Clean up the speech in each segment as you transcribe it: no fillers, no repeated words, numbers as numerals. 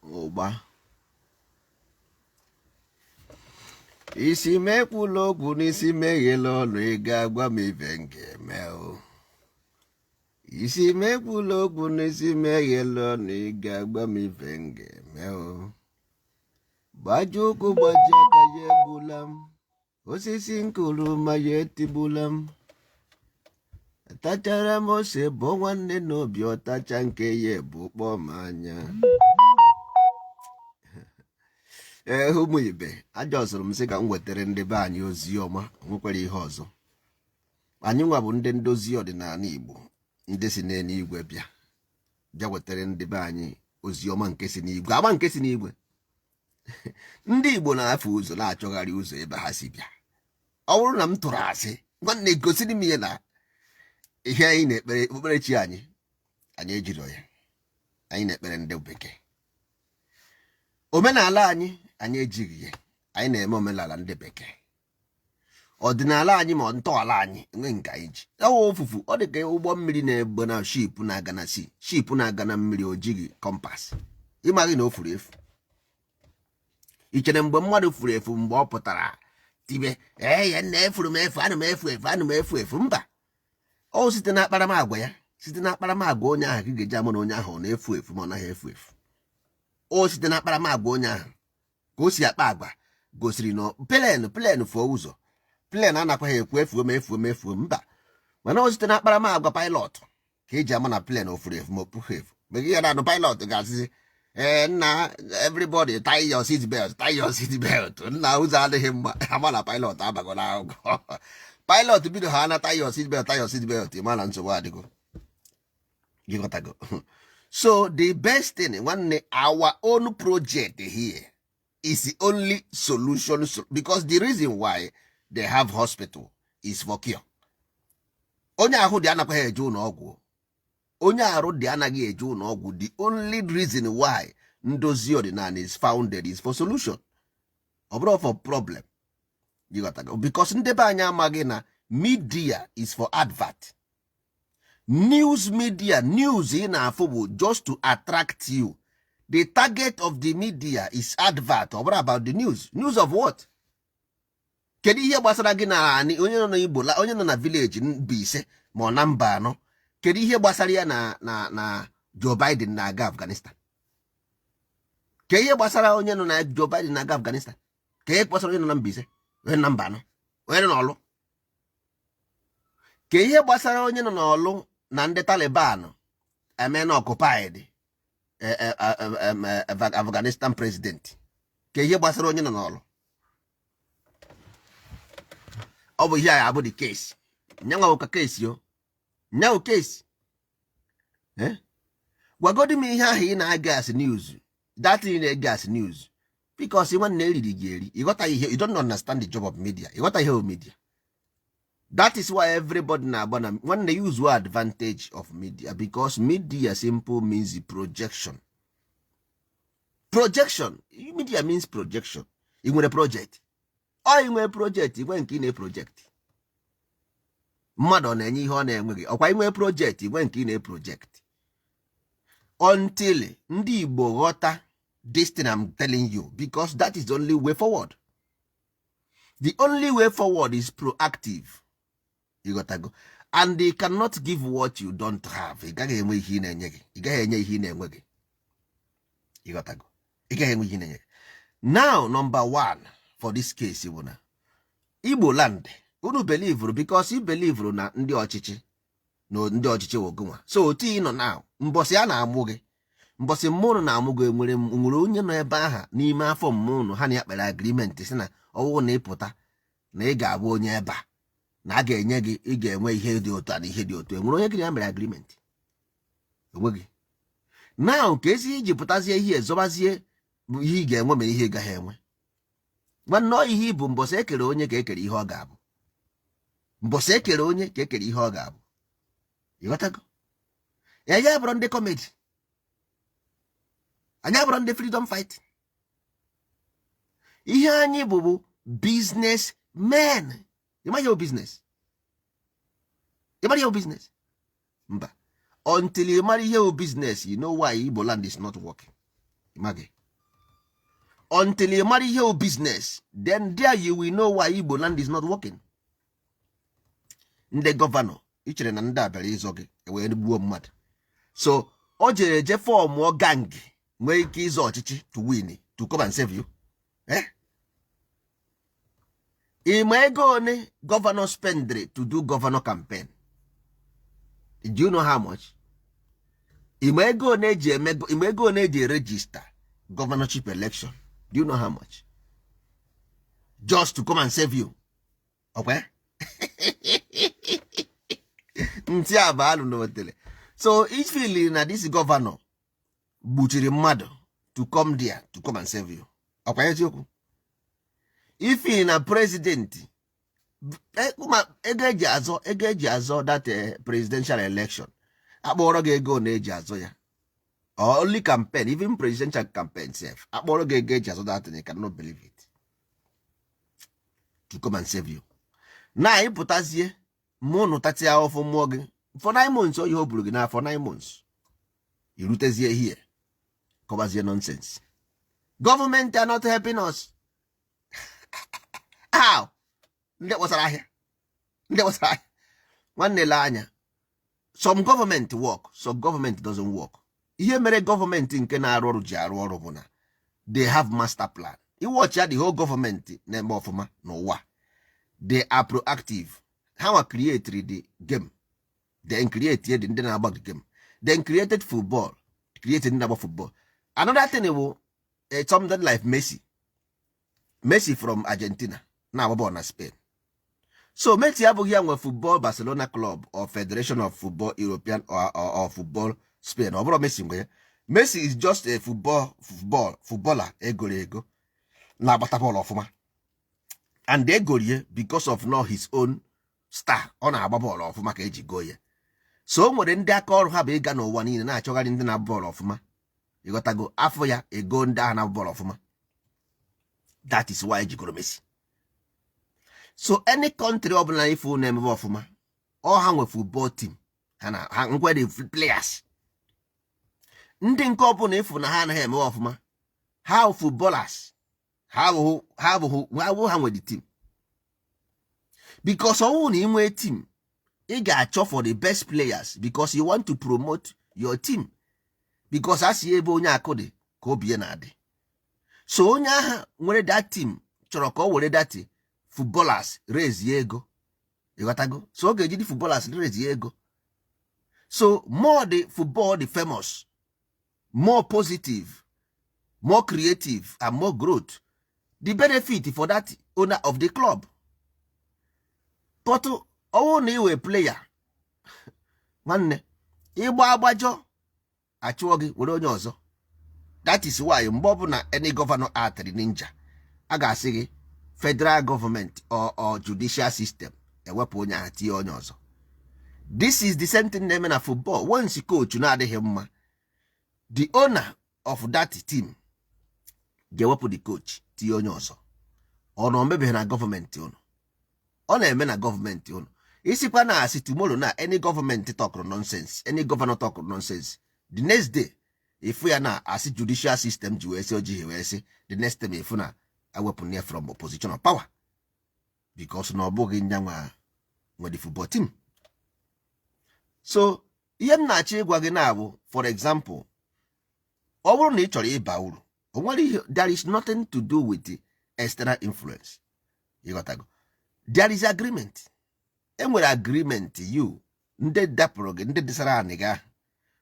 Ụgba isi m ekwula okwu n'isi m eghela ọnụ, ị ga-agwa m ife m ga-eme o. Isi m ekwula okwu n'isi m eghela ọnụ, ị ga-agwa m ife m ga-eme o. Gbaji ụkwụ gbaji aka ya egbula m, osisi nkuru ma ya etigbula m. Tachara m ose bụ nwanne n'obi, ọtacha nke ya bụ kpọọ m anya. Ee, ụmụ ibe, ajọsụrụ m sị ka m wetara ndị be anyị ozi ọma. Nwekwara ihe ọzọ, anyị nwa bụ ndị ndozi ọdịnala Igbo, ndị si n'eluigwe bịa bịa wetara ndị be anyị ozi ọma nke si n'igwe, agba nke si n'igwe. Ndị Igbo na-afụ ụzọ, na-achọgharị ụzọ ebe ha si bịa. Ọ bụrụ na m tụrụ asị, nwanne, gosiri m ihe na ihe anyị na-ekpere okpukperechi anyị, anyị ejiro ya. Anyị na-ekpere ndị bekee. Omenala anyị, anyị ejighị ya. Anyị na-eme omenala ndị bekee. Ọdịnala anyị ma ntọala anyị enweghị nke anyị ji ọwa ofufu. Ọ dị ka ụgbọ mmiri na-egbe na ship na-aga na sea, ship na-aga na mmiri, o jighị compass, ịmaghị na o furu efu. I chere mgbe mmadụ furu efu, mgbe ọ pụtara tibe, "Ee ya nna, efuru m efu, ana m efu efu, ana m efu efu"? Mba, ọ site na akparamagwa ya, site na akparamagwa onye ahụ ka ị ga-eji ama na onye ahụ ọ na-efu efu ma ọ naghị efu efu. O site na akparamagwa onye ahụ, ka o si akpa agwa gosiri na plane fuo ụzọ, plane anakwaghị ekwu efuo m, efuo m, efuo m. Mba, mana o site na akparamagwa pilot ka eji ama na plane o furu efu ma o pughị efu. Mgbe ya na-anụ pilot ga-asịzi, "Ee nna, everybody tie your seat belt, tie your seat belt, nna, ụzọ adịghị mma," ama na pilot abago n'akwụkwọ. Pilot bido ha na "Tie your seat belt, tie your seat belt," ma na nsogbu adịgo. Ịghọtago? So the best thing, nwanne, our own project here is the only solution, because the reason why they have hospital is for cure. Onye ahụ dị anakwaghị eje ụlọ ọgwụ, onye arụ dị anaghị eje ụlọ ọgwụ. The only reason why ndozi ọdịnala is founded is for solution, ọ bụrụ for problem. Ịghọtago? Because ndị be anyị amaghị na media is for advert. News media, news ị na-afụ bụ just to attract you. The target of the media is advert, ọ bụrụ about the news. News of what? Kedu ihe gbasara gị na anị onye nọ n'Igbo, onye nọ na village Mbaise ma ọ na mba anọ? Kedu ihe gbasara ya na Joe Biden na-aga Afghanistan? Ke ihe gbasara onye nọ na Joe Biden na-aga Afghanistan? Ka ihe gbasara onye nọ na Mbaise, onye nọ na mba anọ, onye nọ n'Ọlụ? Ka ihe gbasara onye nọ n'Ọlụ na ndị Taliban emena occupied Afghanistan president? Ka ihe gbasara onye nọ n'Ọlụ? Ọ bụ ihe a abụ the case. Nyanwa bụ ka case yo, nyanwụ case. Gwagodi m ihe ahụ ị na-aga as news, that thing ị na-ege as news, because nwanne, eriri gị eri. Ịghọta ihe? You don't understand the job of media. Ịghọta ihe bụ media? That is why everybody na-agba na, nwanne, use advantage of media, because media simple means projection. Projection. Media means projection. Ị nwere project, ọ ị nwere project, ị nwere nke ị na-project. Mmadụ ọ na-enye ihe ọ na-enweghị ọkwa. Ị nwere project, ị nwere nke ị na-project. Until ndị Igbo ghọta this thing I'm telling you, because that is the only way forward. The only way forward is proactive. Ịghọtago? And they cannot give what you don't have. Ị gaghị enwe ihe ị na-enye gị, ị gaghị enye ihe ị na-enwe gị. Ịghọtago? Ị gaghị enwe ihe ị na-enye gị. Now, number one for this case bụ na Igbo land unu believeru, because i believeru na ndị ọchịchị, na ndị ọchịchị wụ so otu ị nọ now. Mbọsị a na-amụ gị, mbọsị mmụnụ na-amụ gị, nwere onye nọ ebe aha n'ime afọ mmụnụ, ha na ya kpere agreement si na ọwụwụ na ịpụta na ị ga-abụ onye ebe a, na a ga-enye gị, ị ga-enwe ihe dị otu a na ihe dị otu. Enwere onye gị na ya mere agreement? Enweghị. Now, ka esi iji pụtazie ihe zọbazie ihe ị ga-enwe ma ihe ị gaghị enwe. Nwanne, ọ ihe ịbụ mbọsị ekere onye ka ekere ihe ọ ga-abụ. Mbọsị ekere onye ka ekere ihe ọ ga-abụ. Ịghọtago ya? Ya bụrụ ndị comedy, anyị abụrụ ndị freedom fight. Ihe anyị bụ business men. Ịma ihe bụ business? Ịmara ihe bụ business? Mba. Until ị mara ihe bụ business, you know why Igbo land is not working. Ịmaghị. Until ị mara ihe bụ business, then there you will know why Igbo land is not working. Ndị governor ị chere na ndị a bịara ịzọ gị wee gbuo mmadụ, so o jere je formụọ gang nwee ike ịzọ ọchịchị to win, to come and save you, eh? Ịma ego one governor spendri to do governor campaign? Do you know how much? Ịma ego one eji eme? Ịma ego one eji register governorship election? Do you know how much just to come and save you? Ọkwa ntị a bụ alụ n'otele. So I feel na this governor gbuchiri mmadụ to come there to come and save you. Ọkwa eziokwu? I feel na president, ego eji azọ, ego eji azọ that presidential election, akpọrọ gị ego na eji azọ ya, only campaign, even presidential campaign sef, akpọrọ gị ego eji azọ that thing, you cannot believe it, to come and save you. Na ịpụtazie mụ nụtatịa ọfụ mmụọ gị for 9 months, ihe o buru gị n'afọ 9 months, irutezie here kọbazie nonsense. Government are not helping us. How? Ndị kpọsara ahịa, ndị kpọsara ahịa. Nwanne, lee anya, some government work, some government doesn't work. Ihe mere gọọmenti nke na-arụ ọrụ ji arụ ọrụ bụ na they have master plan. Iwọchi ya, the whole gọọmenti na-eme ọfụma n'ụwa, they are proactive. Ha nwa create the game, then create the ndị na-agba the game, then created football, created ndị na-agba football. Another thing bụ something like Messi. Messi from Argentina na-agba bọọlụ na Spain. So Messi abụghị ya nwe football Barcelona club or Federation of Football European or football Spain. Ọ bụrụ Messi nwe ya. Messi is just a footballer egoro ego na-agbata bọọlụ ọfụma, and egorie because of not his own star. Ọ na-agba bọọlụ ọfụma ka eji goo ya. So o nwere ndị aka ọrụ ha bụ ịga n'ụwa niile na-achọgharị ndị na-agba bọọlụ ọfụma. Ịghọtago? Afọ ya ego ndị ahụ na-agba bọọlụ ọfụma. That is why ejigoro Messi. So any country ọbụla ife na-emebe ọfụma, ọ ha nwe football team ha na ha nwere players. Ndị nke ọbụla ịfụ na ha anaghị emebe ọfụma, ha footballers ha abụghị ha nwe the team, because ọnwụ na ị nwee team, ị ga-achọ for the best players because you want to promote your team, because a si ebe onye akụ dị ka obi ya na-adị. So onye agha nwere that team chọrọ ka o were that footballers raise ego. Ịghọtago? So ọ ga-eji the footballers raise ego. So more the football the famous, more positive, more creative and more growth, the benefit for that owner of the club. But ọwụ na iwe player, nwanne, ịgba agbajọ, achụọ gị were onye ọzọ. That is why mgbe ọbụla any governor atịrị ninja, a ga-asị gị federal government or judicial system ewepụ onye ahụ, tinye onye ọzọ. This is the same thing na-eme na football. Once coach na-adịghị mma, the owner of that team ga-ewepụ the coach, tinye onye ọzọ. Ọ na omebeghị na gọọmenti ụnụ? Ọ na-eme na gọọmenti ụnụ. Isikwa na asị tomorrow na any gọọmenti talkụrụ nonsense, any governor talkụrụ nonsense, the next day ifu ya na asị judicial system ji wee sị ojighị wee sị, the next time ifu na ewepụ ya from position of power because na ọ bụghị nyanwa nwe the football team. So ihe m na-achọ ịgwa gị na-abụ, for example, ọ bụrụ na ị chọrọ ịba uru, o nwere ihe, there is nothing to do with the external influence. Ịghọtago? There is agreement. Enwere agreement. You ndị dapụrụ gị, ndị dịsara anị gị ahụ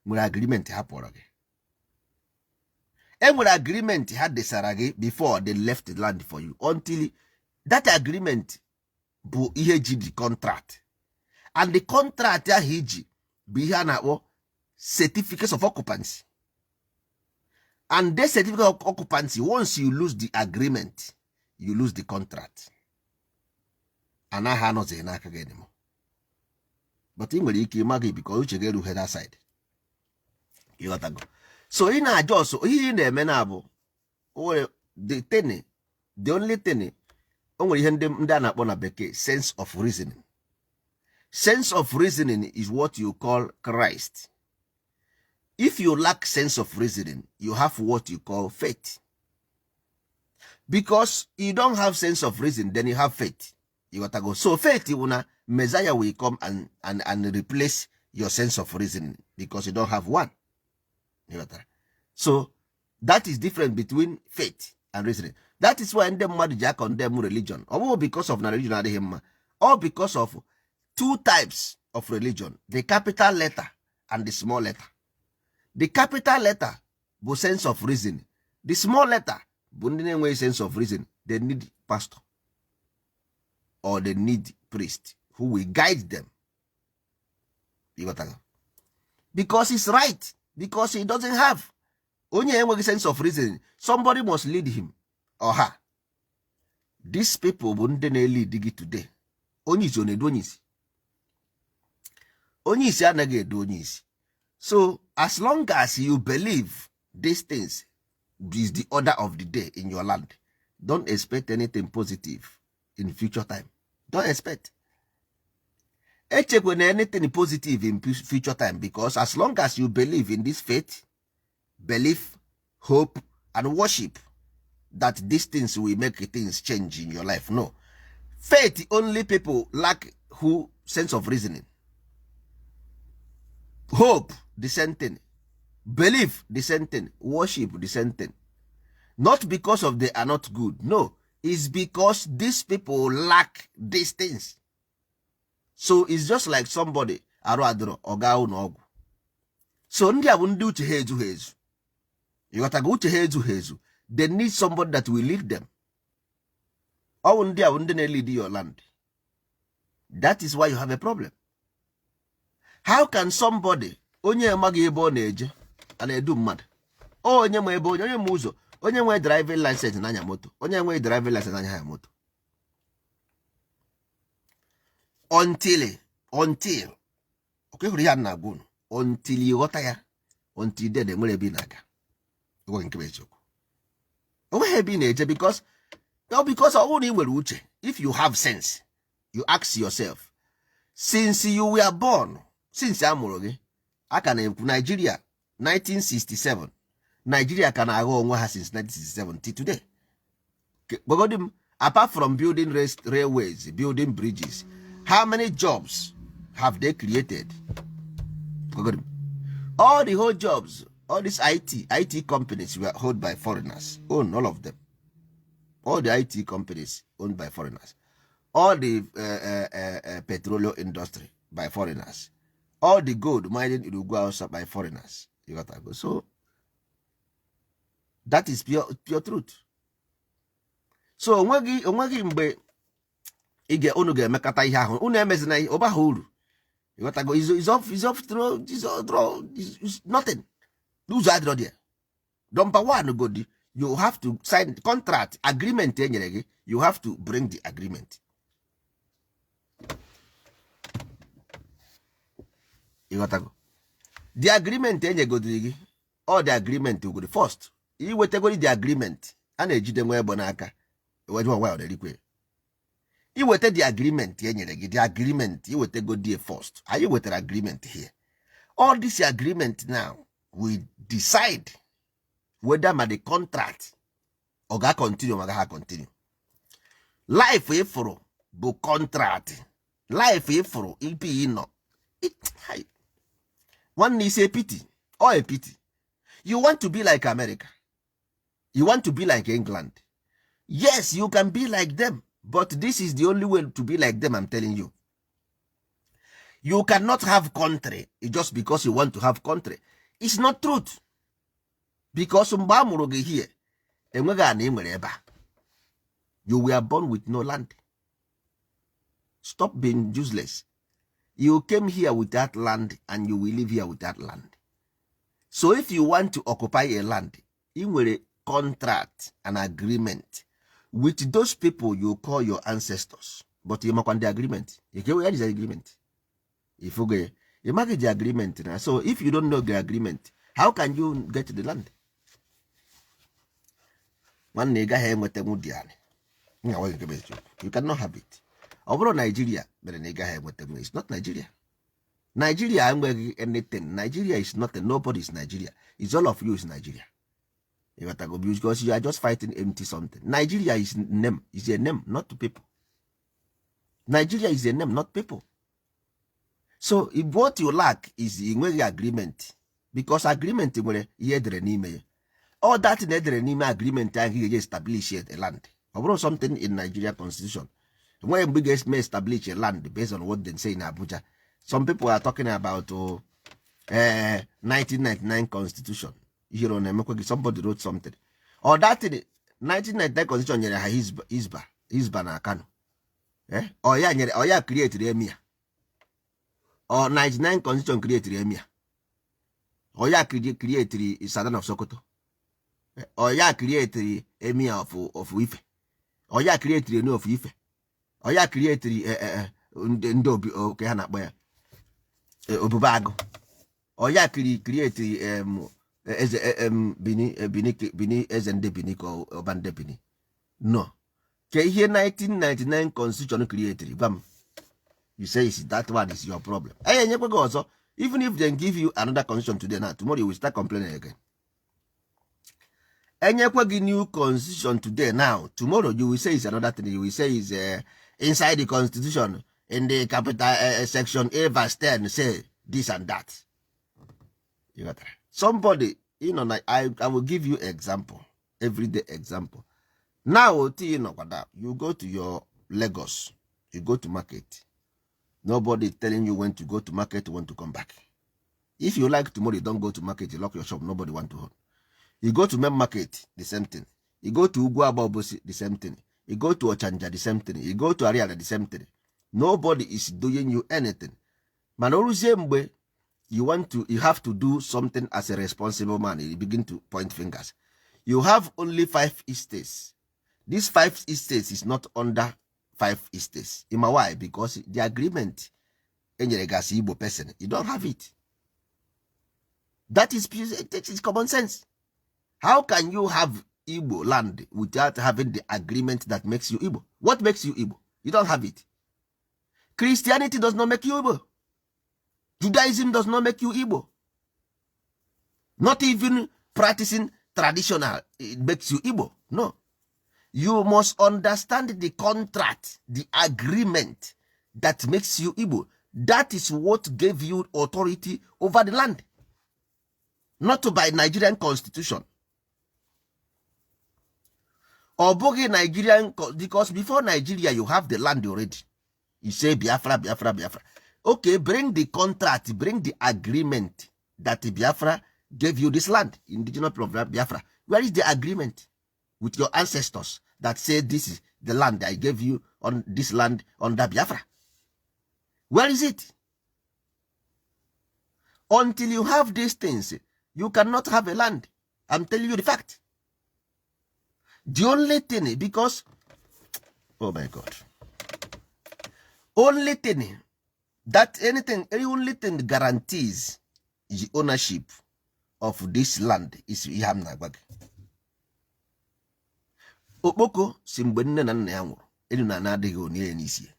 nwere agreement ha pụrụ gị. Enwere agreement ha desara gị before they left the land for you. Until that agreement bụ ihe ji the contract, and the contract ahụ iji bụ ihe a na-akpọ certificate of occupancy. And the certificate of occupancy, once you lose the agreement, You lose the contract. Anaghị anọzighị n'aka gị anymore, but ị nwere ike ịma gị because uche gị erughị that side. Ịghọtago? So ị na-aja ọsọ, ihe ị na-eme na abụ o nwere the thing, the only thing o nwere, ihe ndị a na-akpọ na bekee sense of reasoning. Sense of reasoning is what you call Christ. If you lack sense of reasoning, you have what you call faith, because you don't have sense of reason, then you have faith. You got to go. So faith wụ na Messiah will come and replace your sense of reasoning because you don't have one. You got that? So that is different between faith and reasoning. That is why ndị mmadụ ji condemn religion. Ọ bụghị because of na religion adịghị mma, all because of two types of religion: the capital letter and the small letter. The capital letter bụ sense of reason, the small letter bụ ndị na-enweghị sense of reason. They need pastor or they need priest who will guide them. You got that? Because it's right, because he doesn't have, onye enweghị sense of reason, somebody must lead him or her. These people bụ ndị na-elead gị today. Onye isi ọ na-edu onye isi? Onye isi anaghị edu onye isi. So as long as you believe these things is the order of the day in your land, don't expect anything positive in future time. Don't expect, echekwana anything positive in future time, because as long as you believe in this faith, belief, hope and worship that these things will make things change in your life, no. Faith only people lack who sense of reasoning. Hope, the same thing. Belief, the same thing. Worship, the same thing. Not because of they are not good, no, it's because these people lack these things. So it's just like somebody arụ adịrọ, ọ gaa ụlọ ọgwụ. So ndị a bụ ndị uche ha ezughị ezu. Ịghọtago? Uche ha ezughị ezu. They need somebody that will lead them. Ọ bụ ndị a bụ ndị na-lead your land. That is why you have a problem. How can somebody, onye amaghị ebe ọ na-eje, a na-edu mmadụ? Onye ma ebe, onye ma ụzọ, onye nwe driving license n'anya moto, onye nwe driving license n'anya ya moto, until okay, hụrụ ihe a na-agwa unu, until ịghọta ya, until then enwere ebe ị na-aga. Ịgwa gị nke bụ eziokwu, onweghị ebe ị na-eje, because ọ because ọ bụrụ na ị nwere uche, if you have sense, you ask yourself, since you were born, since a mụrụ gị, a ka na-ekwu Nigeria 1967, Nigeria ka na-agha onwe ha since 1967 till today. Gwagodi m, apart from building railways, building bridges, how many jobs have they created? Gwagodi m. All the whole jobs, all these IT companies were owned by foreigners, own all of them. All the IT companies owned by foreigners, all the petroleum industry by foreigners, all the gold mining in Ugwu Hausa by foreigners. You got to go. So that is pure, pure truth. So onweghị mgbe ị ga unu ga-emekọta ihe ahụ unu emezina ihe ọba ha uru. Ịghọtago? Is off is off is nothing. Ụzọ adịrọ there. Number one godi, you have to sign contract agreement e nyere gị. You have to bring the agreement. Ịghọtago? The agreement e nyegodiri gị, ọ the agreement ugodi first, iwetegodi the agreement. A na-ejide nwa egbe n'aka eweje nwa erikwe. Iweta the agreement e nyere gị, the agreement iwetegodi first. Anyị wetara agreement here. All this agreement now we decide whether ma the contract ọ ga continue ma gaghị continue. Life ịfụrụ bụ contract. Life ịfụrụ ibe ị nọ, nwanne, isi a pity or a pity. You want to be like America, you want to be like England. Yes, you can be like them, but this is the only way to be like them. I'm telling you, you cannot have country just because you want to have country. It's not truth, because mgbe a mụrụ gị here, enweghị ana ị nwere ebe a. You were born with no land. Stop being useless. You came here without land and you will live here without land. So if you want to occupy a land, ị nwere contract and agreement. With those people you call your ancestors, but ị makwa the agreement. Where is the agreement? Ifugo ya, ị maghị the agreement na. So if you don't know the agreement, how can you get the land? Nwanne, ị gaghị enwetanwu dị anị nna nwe nke bụ eziokwu. You cannot have it. Ọ bụrụ Nigeria mere na ị gaghị enwetanwu, it's not Nigeria. Nigeria enweghị anything. Nigeria is nothing. Nobody is Nigeria. It's all of you is Nigeria. Ịghọtago? Because you are just fighting empty something. Nigeria is name, is a name, not people. Nigeria is a name, not people. So if what you lack is ị nweghị agreement, because agreement nwere ihe edere n'ime ya. All that na edere n'ime agreement ahụ ga-eji establish a land. Ọ bụrụ something in Nigeria constitution, enweghị mgbe ị ga-eme establish a land based on what they say in Abuja. Some people are talking about 1999 constitution. Ihere na-emekwa gị. Somebody wrote something or that thing, 1999 constitution nyere ha Hisba, Hisba na Kano. Eh? Ọ ya nyere, ọ ya create emir? Ọ 99 constitution create emir? Ọ ya create Sultan of Sokoto? Ọ ya create emir of Ife? Ọ ya create Enu of Ife? Ọ ya create ndị obi oke ha na-akpọ ya Obube Agụ? Ọ ya create eze Bini, Bini, Bini, eze ndị Bini, ka ọba ndị Bini no? Ke ihe 1999 constitution create? Gwa m. You say is that one is your problem. Anyị enyekwa gị ọzọ. Even if they give you another constitution today now, tomorrow you will start complaining again. Enyekwa gị new constitution today now, tomorrow you will say is another thing. You will say is inside the constitution, in the capital section A verse 10 say this and that. You got that? Somebody na I will give you example, everyday example. Now otu ị nọkwada, you go to your Lagos, you go to market. Nobody telling you when to go to market, when to come back. If you like, tomorrow you don't go to market, you lock your shop, nobody want to hold. You go to main market, the same thing. You go to Ugwu Agba Obosi, the same thing. You go to Ochanja, the same thing. You go to Ariaria, the same thing. Nobody is doing you anything. Mana oruzie mgbe you want to, you have to do something as a responsible man, you begin to point fingers. You have only five estates. These five estates is not under five estates. Ima why? Because the agreement enyere gị as Igbo person, you don't have it. That is common sense. How can you have Igbo land without having the agreement that makes you Igbo? What makes you Igbo? You don't have it. Christianity does not make you Igbo. Judaism does not make you Igbo. Not even practicing traditional, it makes you Igbo. No, you must understand the contract, the agreement that makes you Igbo. That is what gave you authority over the land, not by Nigerian constitution. Ọ bụghị Nigerian, because before Nigeria, you have the land already. You say Biafra, Biafra, Biafra. Okay, bring the contract, bring the agreement that Biafra gave you this land. Indigenous people of Biafra, where is the agreement with your ancestors that say this is the land I gave you on this land under Biafra? Where is it? Until you have these things, you cannot have a land. I'm telling you the fact. The only thing, because, oh my God, only thing that anything, the only thing guarantees the ownership of this land is ihe m na-agwa gị. Okpoko si mgbe nne na nna ya nwụrụ, elu na ana adịghị onye ya n'isi ya.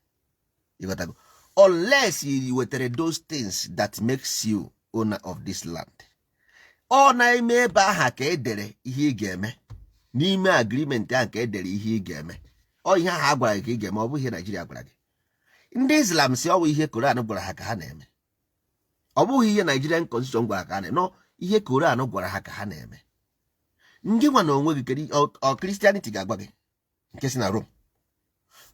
Ịghọtago? Unless you wetara those things that makes you owner of this land. Ọ na-eme ebe aha ka edere ihe ị ga-eme n'ime agreement ahụ, ka edere ihe ị ga-eme. Ọ ihe ahụ a gwara gị ka ị ga-eme. Ọ bụghị ihe Naijiria gwara gị. Ndị Islam si ọ bụ ihe Koran gwara ha ka ha na-eme. Ọ bụghị ihe Nigerian constitution gwara ha ka ha na-eme. No, ihe Koran gwara ha ka ha na-eme. Ndị nwa na onwe gị, kedu ọ Christianity ga-agwa gị nke si na Rome,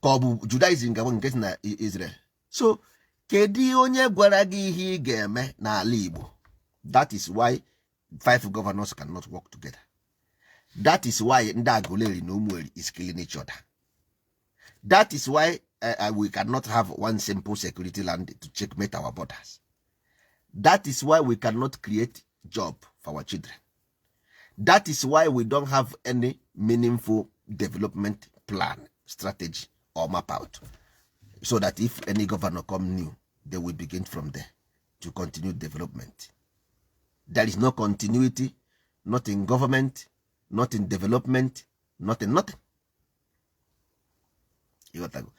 ka ọ bụ Judaism ga-agwa gị nke si na Israel? So kedu onye gwara gị ihe ị ga-eme n'ala Igbo? That is why five governors cannot work together. That is why ndị Aguleri na Umueri is killing each other. That is why we cannot have one simple security land to checkmate our borders. That is why we cannot create job for our children. That is why we don't have any meaningful development plan. plan, strategy or map out, so that if any governor come new, they will begin from there to continue development. There is no continuity, not in government, not in development, not in nothing. Ịghọtago?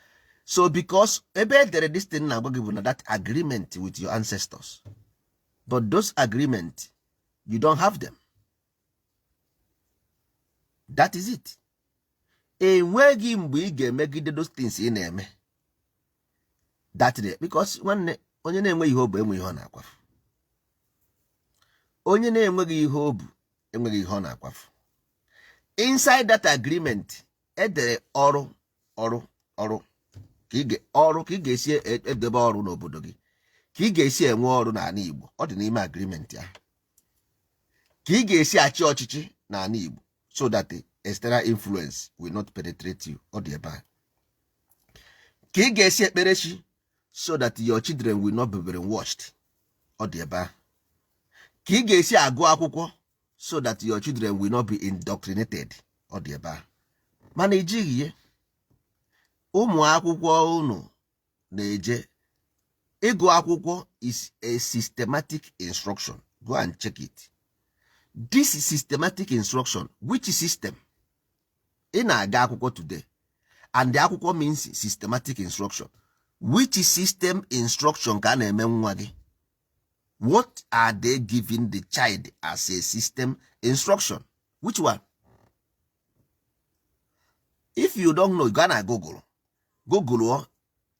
So because ebe e dere this thing na-agwa gị bụ na that agreement with your ancestors, but those agreement, you don't have them. That is it. Enweghị mgbe ị ga-emegide those things ị na-eme that day, because nwanne, onye na-enweghị ihe o bụ enweghị ihe ọ na-akwafu. Onye na-enweghị ihe o bụ enweghị ihe ọ na-akwafu. Inside that agreement edere ọrụ, ọrụ, ọrụ ka ị ọrụ ka ị ga-esi edebe ọrụ n'obodo gị, ka ị ga-esi enwe ọrụ n'ala Igbo. Ọ dị n'ime agreement ahụ ka ị ga-esi achị ọchịchị n'ala Igbo, so that the external influence will not penetrate you. Ọ dị ebe ahụ ka ị ga-esi ekpere chi, so that your children will not be brainwashed. Ọ dị ebe ahụ ka ị ga-esi agụ akwụkwọ, so that your children will not be indoctrinated. Ọ dị ebe ahụ, mana ejighị ihe ụmụ akwụkwọ unu na-eje ịgụ akwụkwọ is a systematic instruction. Go and check it. This systematic instruction, which system ị na-aga akwụkwọ today? And the akwụkwọ means systematic instruction. Which system instruction ka a na-eme nwa gị? What are they giving the child as a system instruction? Which one? If you don't know, go na Google. Google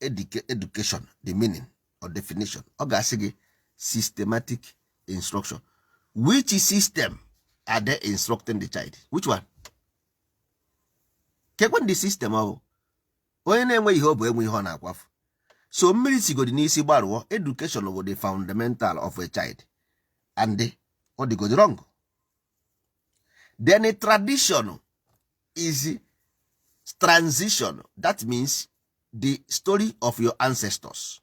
education, the meaning or definition. Ọ ga-asị gị systematic instruction. Which system are they instructing the child? Which one? Kekwe the system ọ bụ onye na-enweghị ihe ọ bụ enwe ihe ọ na-akwafu. So mmiri sigodi n'isi gbarụọ. Education bụ the fundamental of a child, and ọ dịgodi wrong. Then a tradition is transition. That means the story of your ancestors.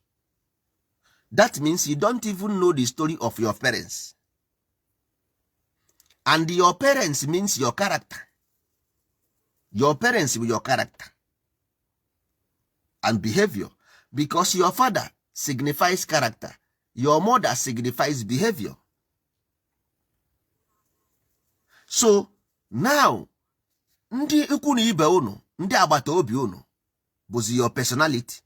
That means you don't even know the story of your parents, and your parents means your character. Your parents with your character and behavior, because your father signifies character, your mother signifies behavior. So now ndị ikwu na ibe unu, ndị agbata obi unu bụzi your personality.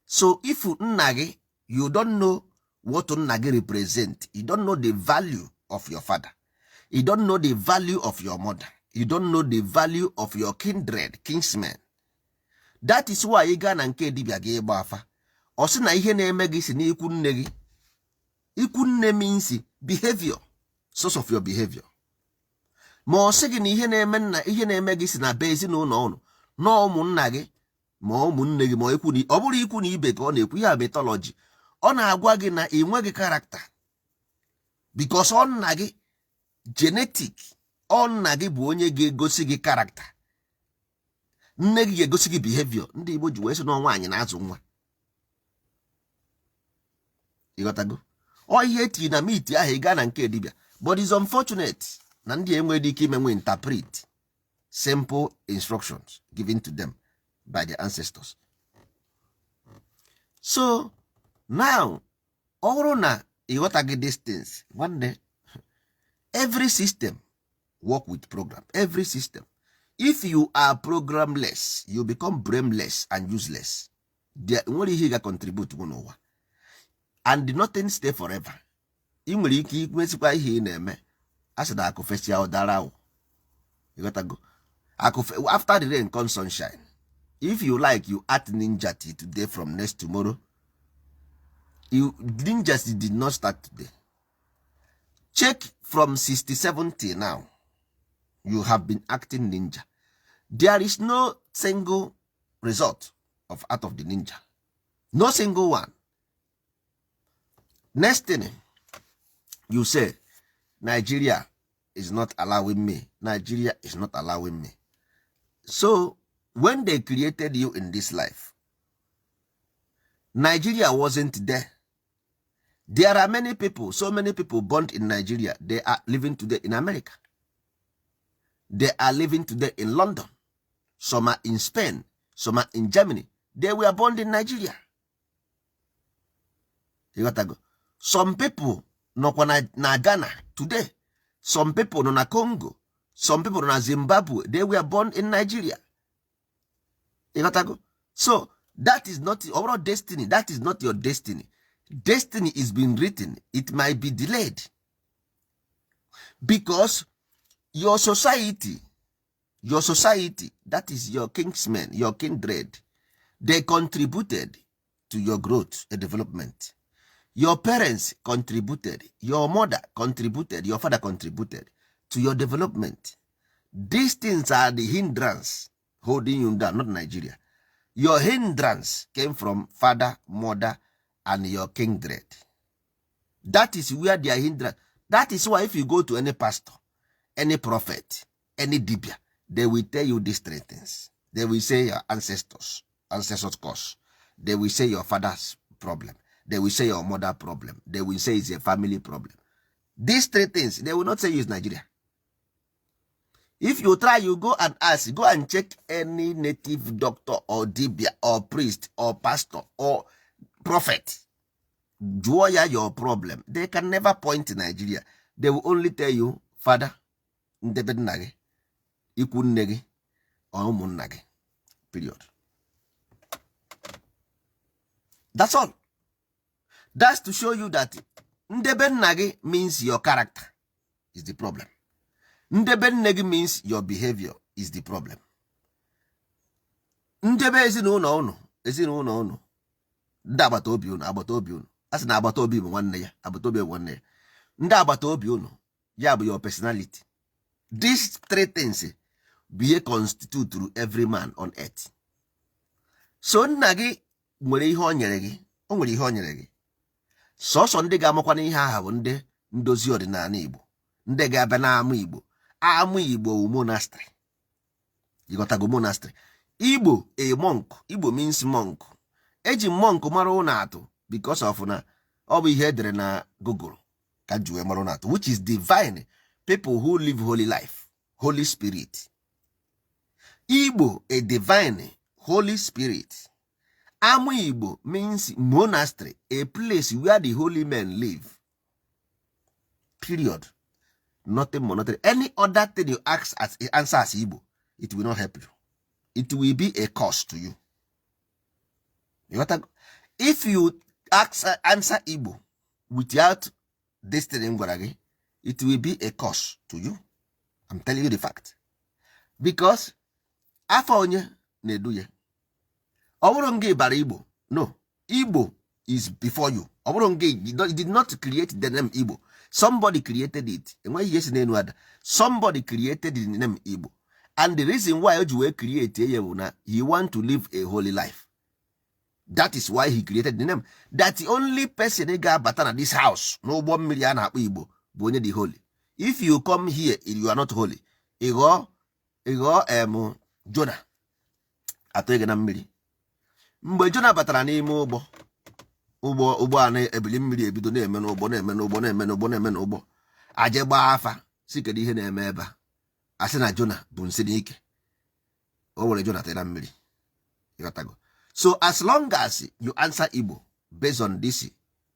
So if nna gị, you don't know what nna gị represent, you don't know the value of your father, you don't know the value of your mother, you don't know the value of your kindred, kinsmen. That is why ị gaa na nke dibịa gị ịgba afa, ọ sị na ihe na-eme gị si n'ikwu nne gị. Ikwu nne means behavior, source of your behavior. Ma ọ sị gị na ihe na-eme nna, ihe na-eme gị si na be ezinụlọ ụnụ na ụmụnna gị, ma ụmụnne gị, ma ikwu na ọ bụrụ ikwu na ibe ka ọ na-ekwu ya. Mythology ọ na-agwa gị na ị nweghị character, because ọ nna gị, genetic, ọ nna gị bụ onye ga-egosi gị character. Nne gị ga-egosi gị behavior. Ndị Igbo ji wee sị na nwaanyị na-azụ nwa. Ịghọtago? Ọ ihe etiri na myth ahụ. Ị gaa na nke dibịa, but it's unfortunate na ndị enweghị ike imenwe interpret simple instructions given to them by their ancestors. So now, ọ bụrụ na ịghọtaghị distance, nwanne, every system work with program. Every system, if you are programless, you become brainless and useless. There nwere ihe ị ga contribute n'ụwa, and nothing stay forever. Ị nwere ike imesịkwa ihe ị na-eme. A sị na akụ fesịa ụdara awụ. Ịghọtago? Akụ after the rain comes sunshine. If you like, you act ninja till today, from next tomorrow you ninjas did not start today. Check from 67 till now, you have been acting ninja. There is no single result of out of the ninja, no single one. Next thing you say, "Nigeria is not allowing me, Nigeria is not allowing me." So when they created you in this life, Nigeria wasn't there. There are many people, so many people born in Nigeria, they are living today in America, they are living today in London. Some are in Spain, some are in Germany. They were born in Nigeria. Ịghọtago? Some people nọkwa na Ghana today, some people nọ na Congo, some people nọ na Zimbabwe. They were born in Nigeria. Ịghọtago? So that is not overall destiny. That is not your destiny. Destiny is being written. It might be delayed because your society, that is your kinsmen, your kindred, they contributed to your growth and development. Your parents contributed, your mother contributed, your father contributed to your development. These things are the hindrance holding you down, not Nigeria. Your hindrance came from father, mother and your kindred. That is where their hindrance. That is why if you go to any pastor, any prophet, any dibia, they will tell you these three things. They will say your ancestors curse. They will say your father's problem. They will say your mother problem. They will say it's a family problem. These three things. They will not say it's Nigeria. If you try, you go and ask, go and check any native doctor or dibia or priest or pastor or prophet, jụọ ya your problem. They can never point to Nigeria. They will only tell you father, ndebe nna gị, ikwu nne gị or ụmụnna gị, period. That's all. That's to show you that ndebe nna gị means your character is the problem. Ndebe nne gị means your behavior is the problem. Ndebe ezinụlọ unu, ezinụlọ unu, ndị agbata obi unu, agbata obi unu, a sị na agbata obi bụ nwanne ya, agbata obi bụ nwanne ya, ndị agbata obi unu, ya bụ your personality. These three things bụ ihe constitute every man on earth. So nna gị nwere ihe o nyere gị, o nwere ihe o nyere gị. Sọsọ ndị ga-amakwa n'ihe aha bụ ndị ndozi ọdịnala Igbo, ndị ga-abịa n'ama Igbo. Ama Igbo wu monastery. Ịghọtago? Monastery Igbo, a monk. Igbo means monk. Eji monk mara ụlọ atụ because of na ọ bụ ihe edere na Google ka ji wee mara ụlọ atụ, which is divine people who live holy life, holy spirit. Igbo, a divine holy spirit. Ama Igbo means monastery, a place where the holy men live, period. Nothing more, nothing. Any other thing you ask as answer as Igbo, it will not help you. It will be a curse to you. You got to, if you ask, answer Igbo without this thing m gwara gị, it will be a curse to you. I'm telling you the fact because afọ onye na-edu ya, ọ bụrụ nga bara Igbo, no, Igbo is before you. Ọ bụrụ nga, you did not create the name Igbo. Somebody created it. Enweghị ihe si n'elu ada. Somebody created the name Igbo, and the reason why o ji wee create ya bụ na he want to live a holy life. That is why he created the name. That the only person ga-abata na this house, n'ụgbọ mmiri a na-akpọ Igbo, bụ onye dị holy. If you come here, you are not holy, ịghọọ em Jona, atụghị gị na mmiri. Mgbe Jona batara n'ime ụgbọ a na-ebili mmiri, ebido na-eme n'ụgbọ, na-eme n'ụgbọ, na-eme n'ụgbọ, na-eme n'ụgbọ, aje gbaa afa si kedu ihe na-eme ebe a. A sị na Jona bụ nsị n'ike. O were Jona tee na mmiri. Ịghọtago? So as long as you answer Igbo based on this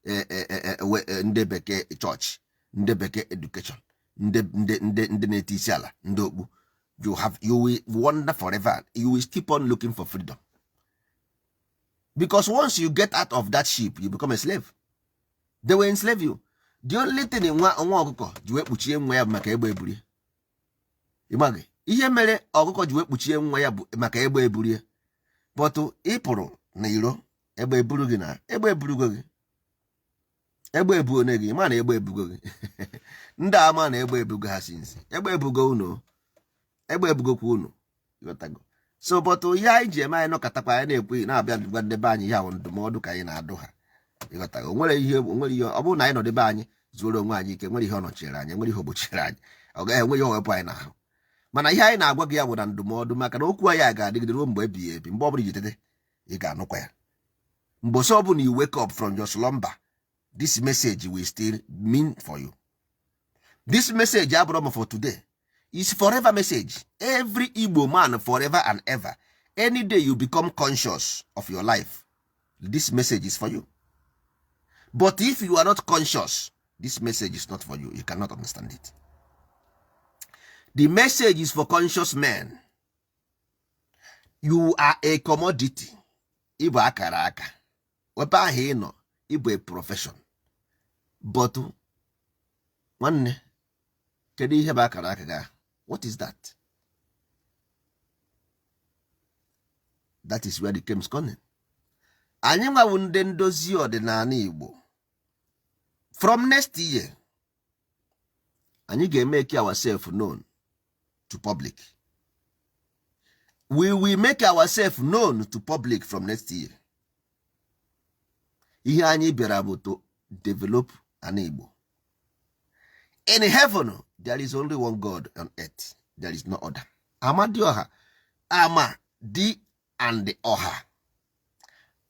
ndị bekee church, ndị bekee education, ndị na-ete isi ala, ndị okpu, you will wander forever. You will keep on looking for freedom because once you get out of that ship, you become a slave. They will enslave you. The only thing nwa ọkụkọ ji wee kpuchie nwa ya bụ maka egbe eburie. Ịmaghị ihe mere ọkụkọ ji wee kpuchie nwa ya bụ maka egbe eburie. But ị pụrụ na iro, egbe eburu gị, na egbe eburugo gị, egbe ebu one gị. Ma na egbe ebugo gị, ndị ama na egbe ebugo ha sinsi egbe ebugo unu, egbe ebugokwa unu. Ịghọtago? So but ihe anyị ji eme, anyị nọkọtakwa, anyị na-ekwu, na-abịa gwa ndebe anyị ya bụ ndụmọdụ ka anyị na-adụ ha. Ịghọtago? Onwere ihe ọ bụrụ na anyị nọdebe anyị zuoro onwe anyị ike, nwere ihe ọ nọchiere anyị, nwere ihe o gbochiere anyị, ọ gaghị enwe ihe o wepụ anyị n'ahụ. Mana ihe anyị na-agwa gị ya bụ na ndụmọdụ, maka na okwu anyị a ga-adịgide ruo mgbe ebighị ebi. Mgbe ọ bụla iji tete, ị ga-anụkwa ya. Mgbe ọsọ ọ bụla you wake up from your slumber, this message will still mean for you. This message abụrụ m for today. Is forever message. Every Igbo man, forever and ever, any day you become conscious of your life, this message is for you. But if you are not conscious, this message is not for you. You cannot understand it. The message is for conscious men. You are a commodity. Ịbụ akara aka ebe ahụ ị nọ, ịbụ a profession. But nwanne, kedu ihe bụ akara aka gị? What is that? That is where the game's coming. Anyị nwawu ndị ndozi ọdịnala Igbo, from next year anyị ga-emeke ourselves known to public. We will make ourselves known to public from next year. Ihe anyị bịara bụ to develop ana Igbo. In heaven there is only one God, on earth there is no other. Amadioha, ama di and ọha,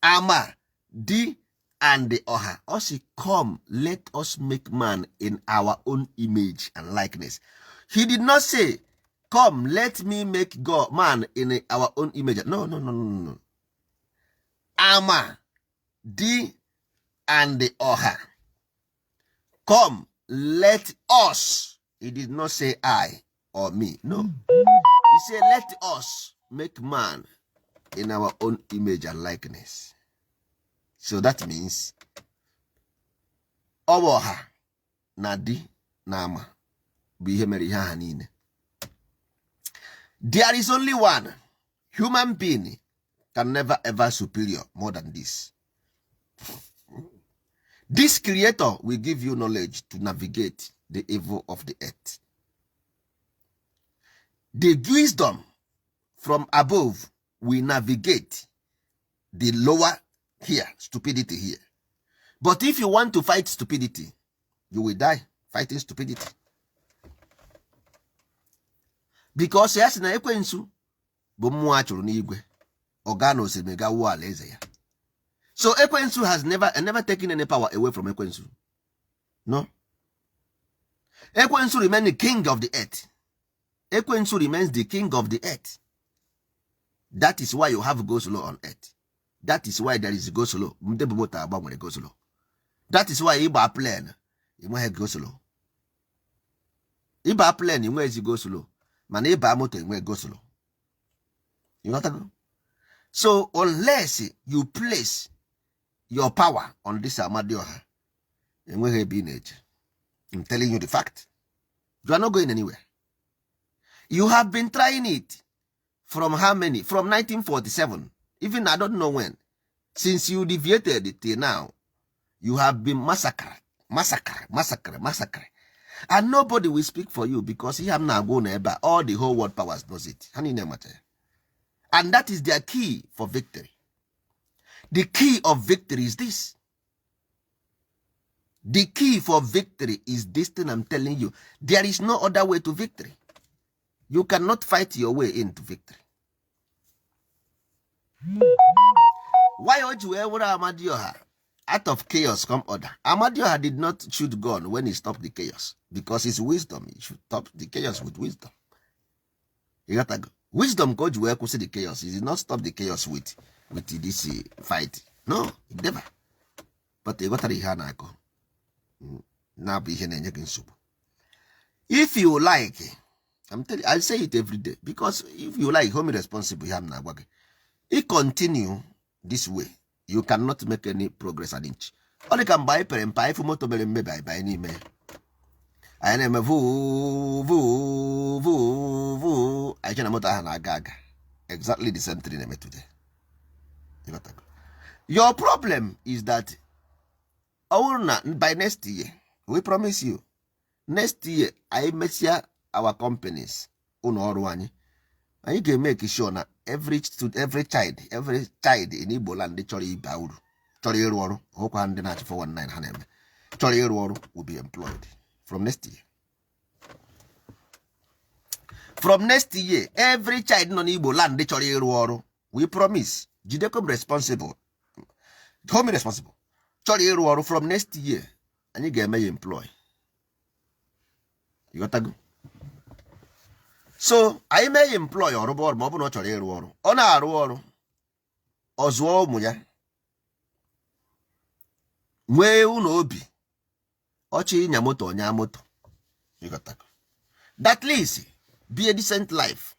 ama di and ọha. Ọ sị, "Come, let us make man in our own image and likeness." He did not say, "Come, let me make God man in our own image." No, no, no, no, no. Ama di and ọha, come, let us. He did not say I or me. No, he said, "Let us make man in our own image and likeness." So that means ọ bụ ọha na di na ama bụ ihe mere ihe aha niile. There is only one human being can never ever superior more than this. This creator will give you knowledge to navigate the evil of the earth. The wisdom from above will navigate the lower here, stupidity here. But if you want to fight stupidity, you will die fighting stupidity, because ya sị na ekwensu bụ mmụọ a chụrụ n'igwe, ọ gaa na osimiri gaa wuo ala eze ya. So ekwensu has never taken any power away from ekwensu. No, ekwensu remain the king of the earth. Ekwensu remains the king of the earth. That is why you have go slow on earth. That is why there is go slow. Ndị bụ moto agbanwere go slow. That is why ịgba plane enweghị go slow. Ịba plane enweghịzi go slow, mana ịba moto enwe go slow. You ghọtago? So unless you place your power on this Amadioha, enweghị ebe ị na-eje. I'm telling you the fact. You are not going anywhere. You have been trying it from how many? From 1947, even I don't know when, since you deviated till now, you have been massacred, massacre, massacre, massacre, and nobody will speak for you, because ihe m na-agwa unu ebe a, all the whole world powers knows it. Ha niile macha ya, and that is their key for victory. The key of victory is this. The key for victory is this thing I'm telling you. There is no other way to victory. You cannot fight your way into victory. Why o ji wee were Amadioha? Out of chaos come order. Amadioha did not shoot gun when he stopped the chaos, because it's wisdom. He should stop the chaos with wisdom. You got to go. Wisdom ka o ji wee kwụsị the chaos. He did not stop the chaos with this fight. No, never. But ị ghọtara ihe a na-akọ na-abụ ihe na-enye gị nsogbu. If you like, I'm telling, I say it every day, because if you like, hold me responsible. Ihe m na-agwa gị, I continue this way, you cannot make any progress an inch. Ọ dị ka mgbe anyị pere mpe, anyị fụ moto mere mmebi, anyị banye n'ime ya, anyị na-eme vuu vuu vuu vuu, anyị che na moto ahụ na-aga aga. Exactly the same thing na-eme today. You got that? Your problem is that ọ bụrụ na by next year, we promise you, next year anyị mesịa our companies, ụlọ ọrụ anyị, anyị ga-emeke sure na every student, every child, every child in Igbo land chọrọ ịba uru, chọrọ ịrụ ọrụ, hụkwa ndị na-achị 419 ha na-eme, chọrọ ịrụ ọrụ will be employed from next year. From next year, every child nọ n'Igbo land chọrọ ịrụ ọrụ, we promise, jidekwa m responsible, hold me responsible, chọrọ ịrụ ọrụ, from next year anyị ga-eme ya employ. Ịghọtago? So anyị mee ya employ, ọrụba ọrụ, ma ọ bụrụ na ọ chọrọ ịrụ ọrụ, ọ na-arụ ọrụ, ọ zụọ ụmụ ya, nwee ụlọ obi, ọchị ịnya moto, ọnya moto. Ịghọtago? That least be a decent life.